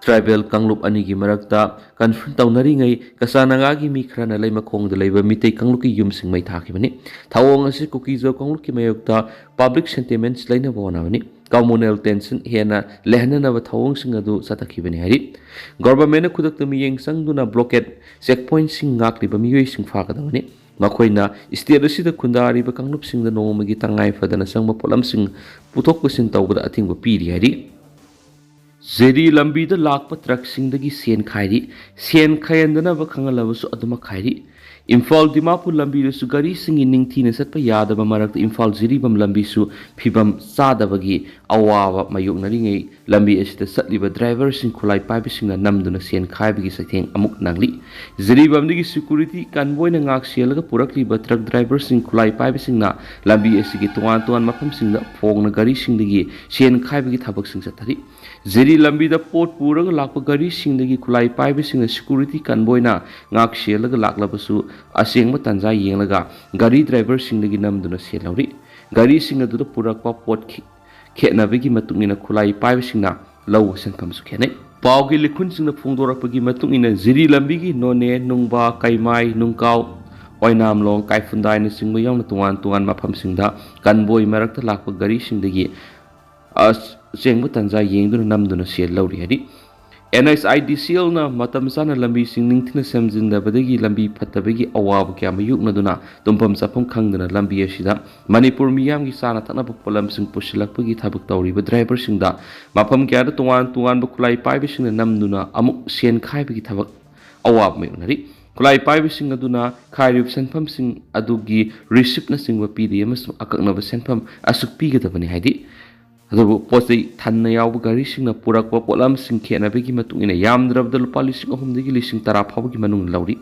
ꯇ꯭ꯔꯥꯏꯕꯦꯜ ꯀꯥꯡꯂꯨꯞ ꯑꯅꯤꯒꯤ ꯃꯔꯛꯇ ꯀꯟꯐ꯭ꯔꯟ ꯇꯧꯅꯔꯤꯉꯩ ꯀꯆꯥ ꯅꯥꯒꯥꯒꯤ ꯃꯤ ꯈꯔꯅ ꯂꯩꯃꯈꯣꯡꯗ ꯂꯩꯕ ꯃꯤꯇꯩ ꯀꯥꯡꯂꯨꯞꯀꯤ ꯌꯨꯝꯁꯤꯡ ꯃꯩ ꯊꯥꯈꯤꯕꯅꯤ꯫ ꯊꯧꯑꯣꯡ ꯑꯁꯤ ꯀꯨꯀꯤꯖꯧ ꯀꯥꯡꯂꯨꯞꯀꯤ ꯃꯥꯌꯣꯛꯇ ꯄꯕ꯭ꯂꯤꯛ ꯁꯦꯟꯇꯤꯃꯦꯟꯠꯁ ꯂꯩꯅꯕ ꯍꯣꯠꯅꯕꯅꯤ꯫ ꯀꯝꯃꯨꯅꯦꯜ ꯇꯦꯟꯁꯟ ꯍꯦꯟꯅ ꯂꯩꯍꯟꯅꯅꯕ ꯊꯧꯑꯣꯡꯁꯤꯡ ꯑꯗꯨ ꯆꯠꯊꯈꯤꯕꯅꯤ ꯍꯥꯏꯔꯤ꯫ ꯒꯣꯚꯔꯟꯃꯦꯟꯠꯅ ꯈꯨꯗꯛꯇ ꯃꯤꯠꯌꯦꯡ ꯆꯪꯗꯨꯅ ꯕ꯭ꯂꯣꯀꯦꯠ ꯆꯦꯛ ꯄꯣꯏꯟꯠꯁꯤꯡ ꯉꯥꯛꯂꯤꯕ ꯃꯤꯑꯣꯏꯁꯤꯡ ꯐꯥꯒꯗꯕꯅꯤ꯫ ꯃꯈꯣꯏꯅ ꯁ꯭ꯇꯦꯠ ꯑꯁꯤꯗ ꯈꯨꯟꯗꯥꯔꯤꯕ ꯀꯥꯡꯂꯨꯞꯁꯤꯡꯗ ꯅꯣꯡꯃꯒꯤ ꯇꯉꯥꯏ ꯐꯗꯅ ꯆꯪꯕ ꯄꯣꯠꯂꯝꯁꯤꯡ ꯄꯨꯊꯣꯛ ꯄꯨꯁꯤꯟ ꯇꯧꯕꯗ ꯑꯊꯤꯡꯕ ꯄꯤꯔꯤ ꯍꯥꯏꯔꯤ꯫ ꯖꯤꯔꯤ ꯂꯝꯕꯤꯗ ꯂꯥꯛꯄ ꯇ꯭ꯔꯛꯁꯤꯡꯗꯒꯤ ꯁꯦꯟ ꯈꯥꯏꯔꯤ꯫ ꯁꯦꯟ ꯈꯥꯏꯍꯟꯗꯅꯕ ꯈꯪꯍꯜꯂꯕꯁꯨ ꯑꯗꯨꯃꯛ ꯈꯥꯏꯔꯤ꯫ ꯏꯝꯐꯥꯜ ꯗꯤꯃꯥꯄꯨꯔ ꯂꯝꯕꯤꯗꯁꯨ ꯒꯥꯔꯤꯁꯤꯡꯒꯤ ꯅꯤꯡꯊꯤꯅ ꯆꯠꯄ ꯌꯥꯗꯕ ꯃꯔꯛꯇ ꯏꯝꯐꯥꯜ ꯖꯤꯔꯤꯕꯥꯝ ꯂꯝꯕꯤꯁꯨ ꯐꯤꯕꯝ ꯆꯥꯗꯕꯒꯤ ꯑꯋꯥꯕ ꯃꯥꯌꯣꯛꯅꯔꯤꯉꯩ, ꯂꯝꯕꯤ ꯑꯁꯤꯗ ꯆꯠꯂꯤꯕ ꯗ꯭ꯔꯥꯏꯚꯔꯁꯤꯡ ꯈꯨꯠꯂꯥꯏ ꯄꯥꯏꯕꯁꯤꯡꯅ ꯅꯝꯗꯨꯅ ꯁꯦꯟ ꯈꯥꯏꯕꯒꯤ ꯆꯩꯊꯦꯡ ꯑꯃꯨꯛ ꯅꯪꯂꯤ꯫ ꯖꯤꯔꯤꯕꯥꯝꯗꯒꯤ ꯁꯦꯀ꯭ꯌꯨꯔꯤꯇꯤ ꯀꯟꯚꯣꯏꯅ ꯉꯥꯛ ꯁꯦꯜꯂꯒ ꯄꯨꯔꯛꯂꯤꯕ ꯇ꯭ꯔꯛ ꯗ꯭ꯔꯥꯏꯚꯔꯁꯤꯡ ꯈꯨꯠꯂꯥꯏ ꯄꯥꯏꯕꯁꯤꯡꯅ ꯂꯝꯕꯤ ꯑꯁꯤꯒꯤ ꯇꯣꯉꯥꯟ ꯇꯣꯉꯥꯟꯕ ꯃꯐꯝꯁꯤꯡꯗ ꯐꯣꯡꯅ ꯒꯥꯔꯤꯁꯤꯡꯗꯒꯤ ꯁꯦꯟ ꯈꯥꯏꯕꯒꯤ ꯊꯕꯛꯁꯤꯡ ꯆꯠꯊꯔꯤ꯫ ꯖꯤꯔꯤ ꯂꯝꯕꯤꯗ ꯄꯣꯠ ꯄꯨꯔꯒ ꯂꯥꯛꯄ ꯒꯥꯔꯤꯁꯤꯡꯗꯒꯤ ꯈꯨꯠꯂꯥꯏ ꯄꯥꯏꯕꯁꯤꯡꯅ ꯁꯦꯀ꯭ꯌꯨꯔꯤꯇꯤ ꯀꯟꯚꯣꯏꯅ ꯉꯥꯛ ꯁꯦꯜꯂꯒ ꯂꯥꯛꯂꯕꯁꯨ, ꯑꯁꯦꯡꯕ ꯇꯥꯟꯖꯥ ꯌꯦꯡꯂꯒ ꯒꯥꯔꯤ ꯗ꯭ꯔꯥꯏꯚꯔꯁꯤꯡꯗꯒꯤ ꯅꯝꯗꯨꯅ ꯁꯦꯜ ꯂꯧꯔꯤ꯫ ꯒꯥꯔꯤꯁꯤꯡ ꯑꯗꯨꯗ ꯄꯨꯔꯛꯄ ꯄꯣꯠ ꯈꯦ-, ꯈꯦꯠꯅꯕꯒꯤ ꯃꯇꯨꯡ ꯏꯟꯅ ꯈꯨꯠꯂꯥꯏ ꯄꯥꯏꯕꯁꯤꯡꯅ ꯂꯧꯕ ꯁꯦꯟꯐꯝꯁꯨ ꯈꯦꯠꯅꯩ꯫ ꯄꯥꯎꯒꯤ ꯂꯤꯈꯨꯟꯁꯤꯡꯅ ꯐꯣꯡꯗꯣꯔꯛꯄꯒꯤ ꯃꯇꯨꯡ ꯏꯟꯅ, ꯖꯤꯔꯤ ꯂꯝꯕꯤꯒꯤ ꯅꯣꯅꯦ, ꯅꯨꯡꯕꯥ, ꯀꯩꯃꯥꯏ, ꯅꯨꯡꯀꯥꯎ, ꯑꯣꯏꯅꯥꯝꯂꯣꯡ, ꯀꯥꯏꯐꯨꯟꯗꯥꯏꯅꯆꯤꯡꯕ ꯌꯥꯎꯅ ꯇꯣꯉꯥꯟ ꯇꯣꯉꯥꯟꯕ ꯃꯐꯝꯁꯤꯡꯗ ꯀꯟꯚꯣꯏ ꯃꯔꯛꯇ ꯂꯥꯛꯄ ꯒꯥꯔꯤꯁꯤꯡꯗꯒꯤ ꯑꯁꯦꯡꯕ ꯇꯥꯟꯖꯥ ꯌꯦꯡꯗꯨꯅ ꯅꯝꯗꯨꯅ ꯁꯦꯜ ꯂꯧꯔꯤ ꯍꯥꯏꯔꯤ꯫ ꯑꯦꯟ ꯑꯩꯆ ꯑꯥꯏ ꯗꯤ ꯁꯤ ꯑꯦꯜꯅ ꯃꯇꯝ ꯆꯥꯅ ꯂꯝꯕꯤꯁꯤꯡ ꯅꯤꯡꯊꯤꯅ ꯁꯦꯝꯖꯤꯟꯗꯕꯗꯒꯤ ꯂꯝꯕꯤ ꯐꯠꯇꯕꯒꯤ ꯑꯋꯥꯕ ꯀꯌꯥ ꯃꯥꯌꯣꯛꯅꯗꯨꯅ ꯇꯨꯝꯐꯝ ꯆꯥꯐꯝ ꯈꯪꯗꯅ ꯂꯝꯕꯤ ꯑꯁꯤꯗ ꯃꯅꯤꯄꯨꯔ ꯃꯤꯌꯥꯝꯒꯤ ꯆꯥꯅ ꯊꯛꯅꯕ ꯄꯣꯠꯂꯝꯁꯤꯡ ꯄꯨꯁꯤꯜꯂꯛꯄꯒꯤ ꯊꯕꯛ ꯇꯧꯔꯤꯕ ꯗ꯭ꯔꯥꯏꯚꯔꯁꯤꯡꯗ ꯃꯐꯝ ꯀꯌꯥꯗ ꯇꯣꯉꯥꯟ ꯇꯣꯉꯥꯟꯕ ꯈꯨꯠꯂꯥꯏ ꯄꯥꯏꯕꯁꯤꯡꯅ ꯅꯝꯗꯨꯅ ꯑꯃꯨꯛ ꯁꯦꯟ ꯈꯥꯏꯕꯒꯤ ꯊꯕꯛ ꯑꯋꯥꯕ ꯃꯥꯌꯣꯛꯅꯔꯤ꯫ ꯈꯨꯠꯂꯥꯏ ꯄꯥꯏꯕꯁꯤꯡ ꯑꯗꯨꯅ ꯈꯥꯏꯔꯤꯕ ꯁꯦꯟꯐꯝꯁꯤꯡ ꯑꯗꯨꯒꯤ ꯔꯤꯁꯤꯞꯅꯆꯤꯡꯕ ꯄꯤꯔꯤ ꯑꯃꯁꯨꯡ ꯑꯀꯛꯅꯕ ꯁꯦꯟꯐꯝ ꯑꯁꯨꯛ ꯄꯤꯒꯗꯕꯅꯤ ꯍꯥꯏꯗꯤ꯫ ꯑꯗꯨꯕꯨ ꯄꯣꯠ ꯆꯩ ꯊꯟꯅ ꯌꯥꯎꯕ ꯒꯥꯔꯤꯁꯤꯡꯅ ꯄꯨꯔꯛꯄ ꯄꯣꯠꯂꯝꯁꯤꯡ ꯈꯦꯠꯅꯕꯒꯤ ꯃꯇꯨꯡ ꯏꯟꯅ ꯌꯥꯝꯗ꯭ꯔꯕꯗ ꯂꯨꯄꯥ ꯂꯤꯁꯤꯡ ꯑꯍꯨꯝꯗꯒꯤ ꯂꯤꯁꯤꯡ ꯇꯔꯥ ꯐꯥꯎꯕꯒꯤ ꯃꯅꯨꯡꯗ ꯂꯧꯔꯤ꯫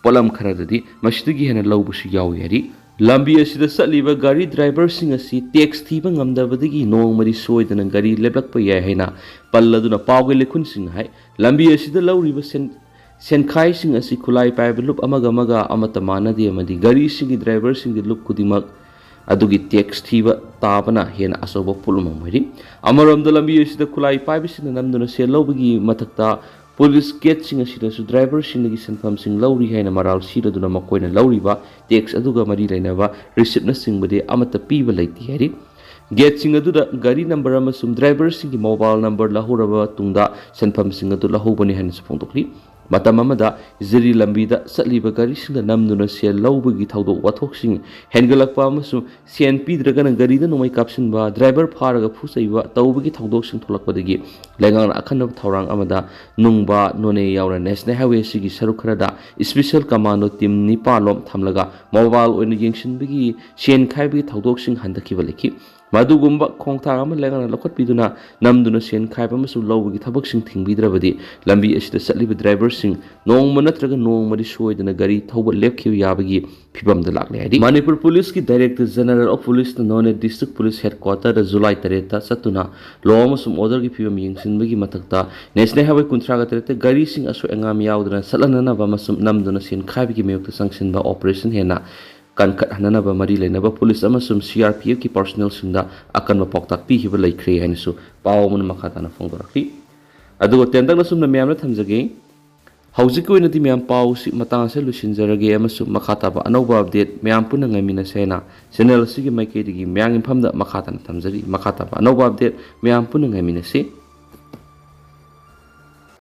ꯄꯣꯠꯂꯝ ꯈꯔꯗꯗꯤ ꯃꯁꯤꯗꯒꯤ ꯍꯦꯟꯅ ꯂꯧꯕꯁꯨ ꯌꯥꯎꯏ ꯍꯥꯏꯔꯤ꯫ ꯂꯝꯕꯤ ꯑꯁꯤꯗ ꯆꯠꯂꯤꯕ ꯒꯥꯔꯤ ꯗ꯭ꯔꯥꯏꯚꯔꯁꯤꯡ ꯑꯁꯤ ꯇꯦꯛꯁ ꯊꯤꯕ ꯉꯝꯗꯕꯗꯒꯤ ꯅꯣꯡꯃꯗꯤ ꯁꯣꯏꯗꯅ ꯒꯥꯔꯤ ꯂꯦꯞꯂꯛꯄ ꯌꯥꯏ ꯍꯥꯏꯅ ꯄꯜꯂꯗꯨꯅ ꯄꯥꯎꯒꯤ ꯂꯤꯈꯨꯟꯁꯤꯡꯅ ꯍꯥꯏ꯫ ꯂꯝꯕꯤ ꯑꯁꯤꯗ ꯂꯧꯔꯤꯕ ꯁꯦꯟ-, ꯁꯦꯟꯈꯥꯏꯁꯤꯡ ꯑꯁꯤ ꯈꯨꯠꯂꯥꯏ ꯄꯥꯏꯕ ꯂꯨꯞ ꯑꯃꯒ ꯑꯃꯒ ꯑꯃꯠꯇ ꯃꯥꯟꯅꯗꯦ ꯑꯃꯗꯤ ꯒꯥꯔꯤꯁꯤꯡꯒꯤ ꯗ꯭ꯔꯥꯏꯚꯔꯁꯤꯡꯒꯤ ꯂꯨꯞ ꯈꯨꯗꯤꯡꯃꯛ ꯑꯗꯨꯒꯤ ꯇꯦꯛꯁ ꯊꯤꯕ ꯇꯥꯕꯅ ꯍꯦꯟꯅ ꯑꯆꯧꯕ ꯄꯣꯠꯂꯨꯝ ꯑꯃ ꯑꯣꯏꯔꯤ꯫ ꯑꯃꯔꯣꯝꯗ ꯂꯝꯕꯤ ꯑꯁꯤꯗ ꯈꯨꯠꯂꯥꯏ ꯄꯥꯏꯕꯁꯤꯡꯅ ꯅꯝꯗꯨꯅ ꯁꯦꯜ ꯂꯧꯕꯒꯤ ꯃꯊꯛꯇ ꯄꯨꯂꯤꯁ ꯒꯦꯠꯁꯤꯡ ꯑꯁꯤꯗꯁꯨ ꯗ꯭ꯔꯥꯏꯚꯔꯁꯤꯡꯗꯒꯤ ꯁꯦꯟꯐꯝꯁꯤꯡ ꯂꯧꯔꯤ ꯍꯥꯏꯅ ꯃꯔꯥꯜ ꯁꯤꯔꯗꯨꯅ ꯃꯈꯣꯏꯅ ꯂꯧꯔꯤꯕ ꯇꯦꯛꯁ ꯑꯗꯨꯒ ꯃꯔꯤ ꯂꯩꯅꯕ ꯔꯤꯁꯤꯞꯅꯆꯤꯡꯕꯗꯤ ꯑꯃꯠꯇ ꯄꯤꯕ ꯂꯩꯇꯦ ꯍꯥꯏꯔꯤ꯫ ꯒꯦꯠꯁꯤꯡ ꯑꯗꯨꯗ ꯒꯥꯔꯤ ꯅꯝꯕꯔ ꯑꯃꯁꯨꯡ ꯗ꯭ꯔꯥꯏꯚꯔꯁꯤꯡꯒꯤ ꯃꯣꯕꯥꯏꯜ ꯅꯝꯕꯔ ꯂꯧꯍꯧꯔꯕ ꯇꯨꯡꯗ ꯁꯦꯟꯐꯝꯁꯤꯡ ꯑꯗꯨ ꯂꯧꯍꯧꯕꯅꯤ ꯍꯥꯏꯅꯁꯨ ꯐꯣꯡꯗꯣꯛꯂꯤ꯫ ꯃꯇꯝ ꯑꯃꯗ ꯖꯤꯔꯤ ꯂꯝꯕꯤꯗ ꯆꯠꯂꯤꯕ ꯒꯥꯔꯤꯁꯤꯡꯗ ꯅꯝꯗꯨꯅ ꯁꯦꯜ ꯂꯧꯕꯒꯤ ꯊꯧꯗꯣꯛ ꯋꯥꯊꯣꯛꯁꯤꯡ ꯍꯦꯟꯒꯠꯂꯛꯄ ꯑꯃꯁꯨꯡ ꯁꯦꯟ ꯄꯤꯗ꯭ꯔꯒꯅ ꯒꯥꯔꯤꯗ ꯅꯣꯡꯃꯩ ꯀꯥꯞꯁꯤꯟꯕ, ꯗ꯭ꯔꯥꯏꯚꯔ ꯐꯥꯔꯒ ꯐꯨꯆꯩꯕ ꯇꯧꯕꯒꯤ ꯊꯧꯗꯣꯛꯁꯤꯡ ꯊꯣꯛꯂꯛꯄꯗꯒꯤ ꯂꯩꯉꯥꯛꯅ ꯑꯈꯟꯅꯕ ꯊꯧꯔꯥꯡ ꯑꯃꯗ ꯅꯨꯡꯕ ꯅꯣꯅꯦ ꯌꯥꯎꯅ ꯅꯦꯁꯅꯦꯜ ꯍꯥꯏꯋꯦ ꯑꯁꯤꯒꯤ ꯁꯔꯨꯛ ꯈꯔꯗ ꯏꯁꯄꯤꯁꯦꯜ ꯀꯃꯥꯟꯗꯣ ꯇꯤꯝ ꯅꯤꯄꯥꯟ ꯂꯣꯝ ꯊꯝꯂꯒ ꯃꯣꯕꯥꯏꯜ ꯑꯣꯏꯅ ꯌꯦꯡꯁꯤꯟꯕꯒꯤ ꯁꯦꯟ ꯈꯥꯏꯕꯒꯤ ꯊꯧꯗꯣꯛꯁꯤꯡ ꯍꯟꯊꯈꯤꯕ ꯂꯩꯈꯤ꯫ ꯃꯗꯨꯒꯨꯝꯕ ꯈꯣꯡꯊꯥꯡ ꯑꯃ ꯂꯩꯉꯥꯛꯅ ꯂꯧꯈꯠꯄꯤꯗꯨꯅ ꯅꯝꯗꯨꯅ ꯁꯦꯟ ꯈꯥꯏꯕ ꯑꯃꯁꯨꯡ ꯂꯧꯕꯒꯤ ꯊꯕꯛꯁꯤꯡ ꯊꯤꯡꯕꯤꯗ꯭ꯔꯕꯗꯤ ꯂꯝꯕꯤ ꯑꯁꯤꯗ ꯆꯠꯂꯤꯕ ꯗ꯭ꯔꯥꯏꯚꯔꯁꯤꯡ ꯅꯣꯡꯃ ꯅꯠꯇ꯭ꯔꯒ ꯅꯣꯡꯃꯗꯤ ꯁꯣꯏꯗꯅ ꯒꯥꯔꯤ ꯊꯧꯕ ꯂꯦꯞꯈꯤꯕ ꯌꯥꯕꯒꯤ ꯐꯤꯕꯝꯗ ꯂꯥꯛꯂꯦ ꯍꯥꯏꯔꯤ꯫ ꯃꯅꯤꯄꯨꯔ ꯄꯨꯂꯤꯁꯀꯤ Director General of Policeꯅ Noney District Police Headquarterꯗ July ꯇꯔꯦꯠꯇ ꯆꯠꯇꯨꯅ law ꯑꯃꯁꯨꯡ orderꯒꯤ ꯐꯤꯕꯝ ꯌꯦꯡꯁꯤꯟꯕꯒꯤ ꯃꯊꯛꯇ ꯅꯦꯁꯅꯦꯜ ꯍꯥꯏꯋꯦ ꯀꯨꯟꯊ꯭ꯔꯥꯒ ꯇꯔꯦꯠꯇ ꯒꯥꯔꯤꯁꯤꯡ ꯑꯁꯣꯏ ꯑꯉꯥꯝ ꯌꯥꯎꯗꯅ ꯆꯠꯍꯟꯅꯅꯕ ꯑꯃꯁꯨꯡ ꯅꯝꯗꯨꯅ ꯁꯦꯟ ꯈꯥꯏꯕꯒꯤ ꯃꯥꯌꯣꯛꯇ ꯆꯪꯁꯤꯟꯕ operation ꯍꯦꯟꯅ ꯀꯟꯈꯠꯍꯟꯅꯅꯕ ꯃꯔꯤ ꯂꯩꯅꯕ ꯄꯨꯂꯤꯁ ꯑꯃꯁꯨꯡ CRPFꯀꯤ personnelꯁꯤꯡꯗ ꯑꯀꯟꯕ ꯄꯥꯎꯇꯥꯛ ꯄꯤꯈꯤꯕ ꯂꯩꯈ꯭ꯔꯦ ꯍꯥꯏꯅꯁꯨ ꯄꯥꯎ ꯑꯃꯅ ꯃꯈꯥ ꯇꯥꯅ ꯐꯣꯡꯗꯣꯔꯛꯂꯤ꯫ ꯑꯗꯨꯒ ꯇꯦꯟꯇꯛꯅ ꯁꯨꯝꯅ ꯃꯌꯥꯝꯗ ꯊꯝꯖꯒꯦ, ꯍꯧꯖꯤꯛꯀꯤ ꯑꯣꯏꯅꯗꯤ ꯃꯌꯥꯝ ꯄꯥꯎꯁꯤ ꯃꯇꯥꯡ ꯑꯁꯤꯗ ꯂꯣꯏꯁꯤꯟꯖꯔꯒꯦ ꯑꯃꯁꯨꯡ ꯃꯈꯥ ꯇꯥꯕ ꯑꯅꯧꯕ update ꯃꯌꯥꯝ ꯄꯨꯟꯅ ꯉꯥꯏꯃꯤꯟꯅꯁꯦ ꯍꯥꯏꯅ channel ꯑꯁꯤꯒꯤ ꯃꯥꯏꯀꯩꯗꯒꯤ ꯃꯌꯥꯝꯒꯤ ꯃꯐꯝꯗ ꯃꯈꯥ ꯇꯥꯅ ꯊꯝꯖꯔꯤ꯫ ꯃꯈꯥ ꯇꯥꯕ ꯑꯅꯧꯕ update ꯃꯌꯥꯝ ꯄꯨꯟꯅ ꯉꯥꯏꯃꯤꯟꯅꯁꯤ꯫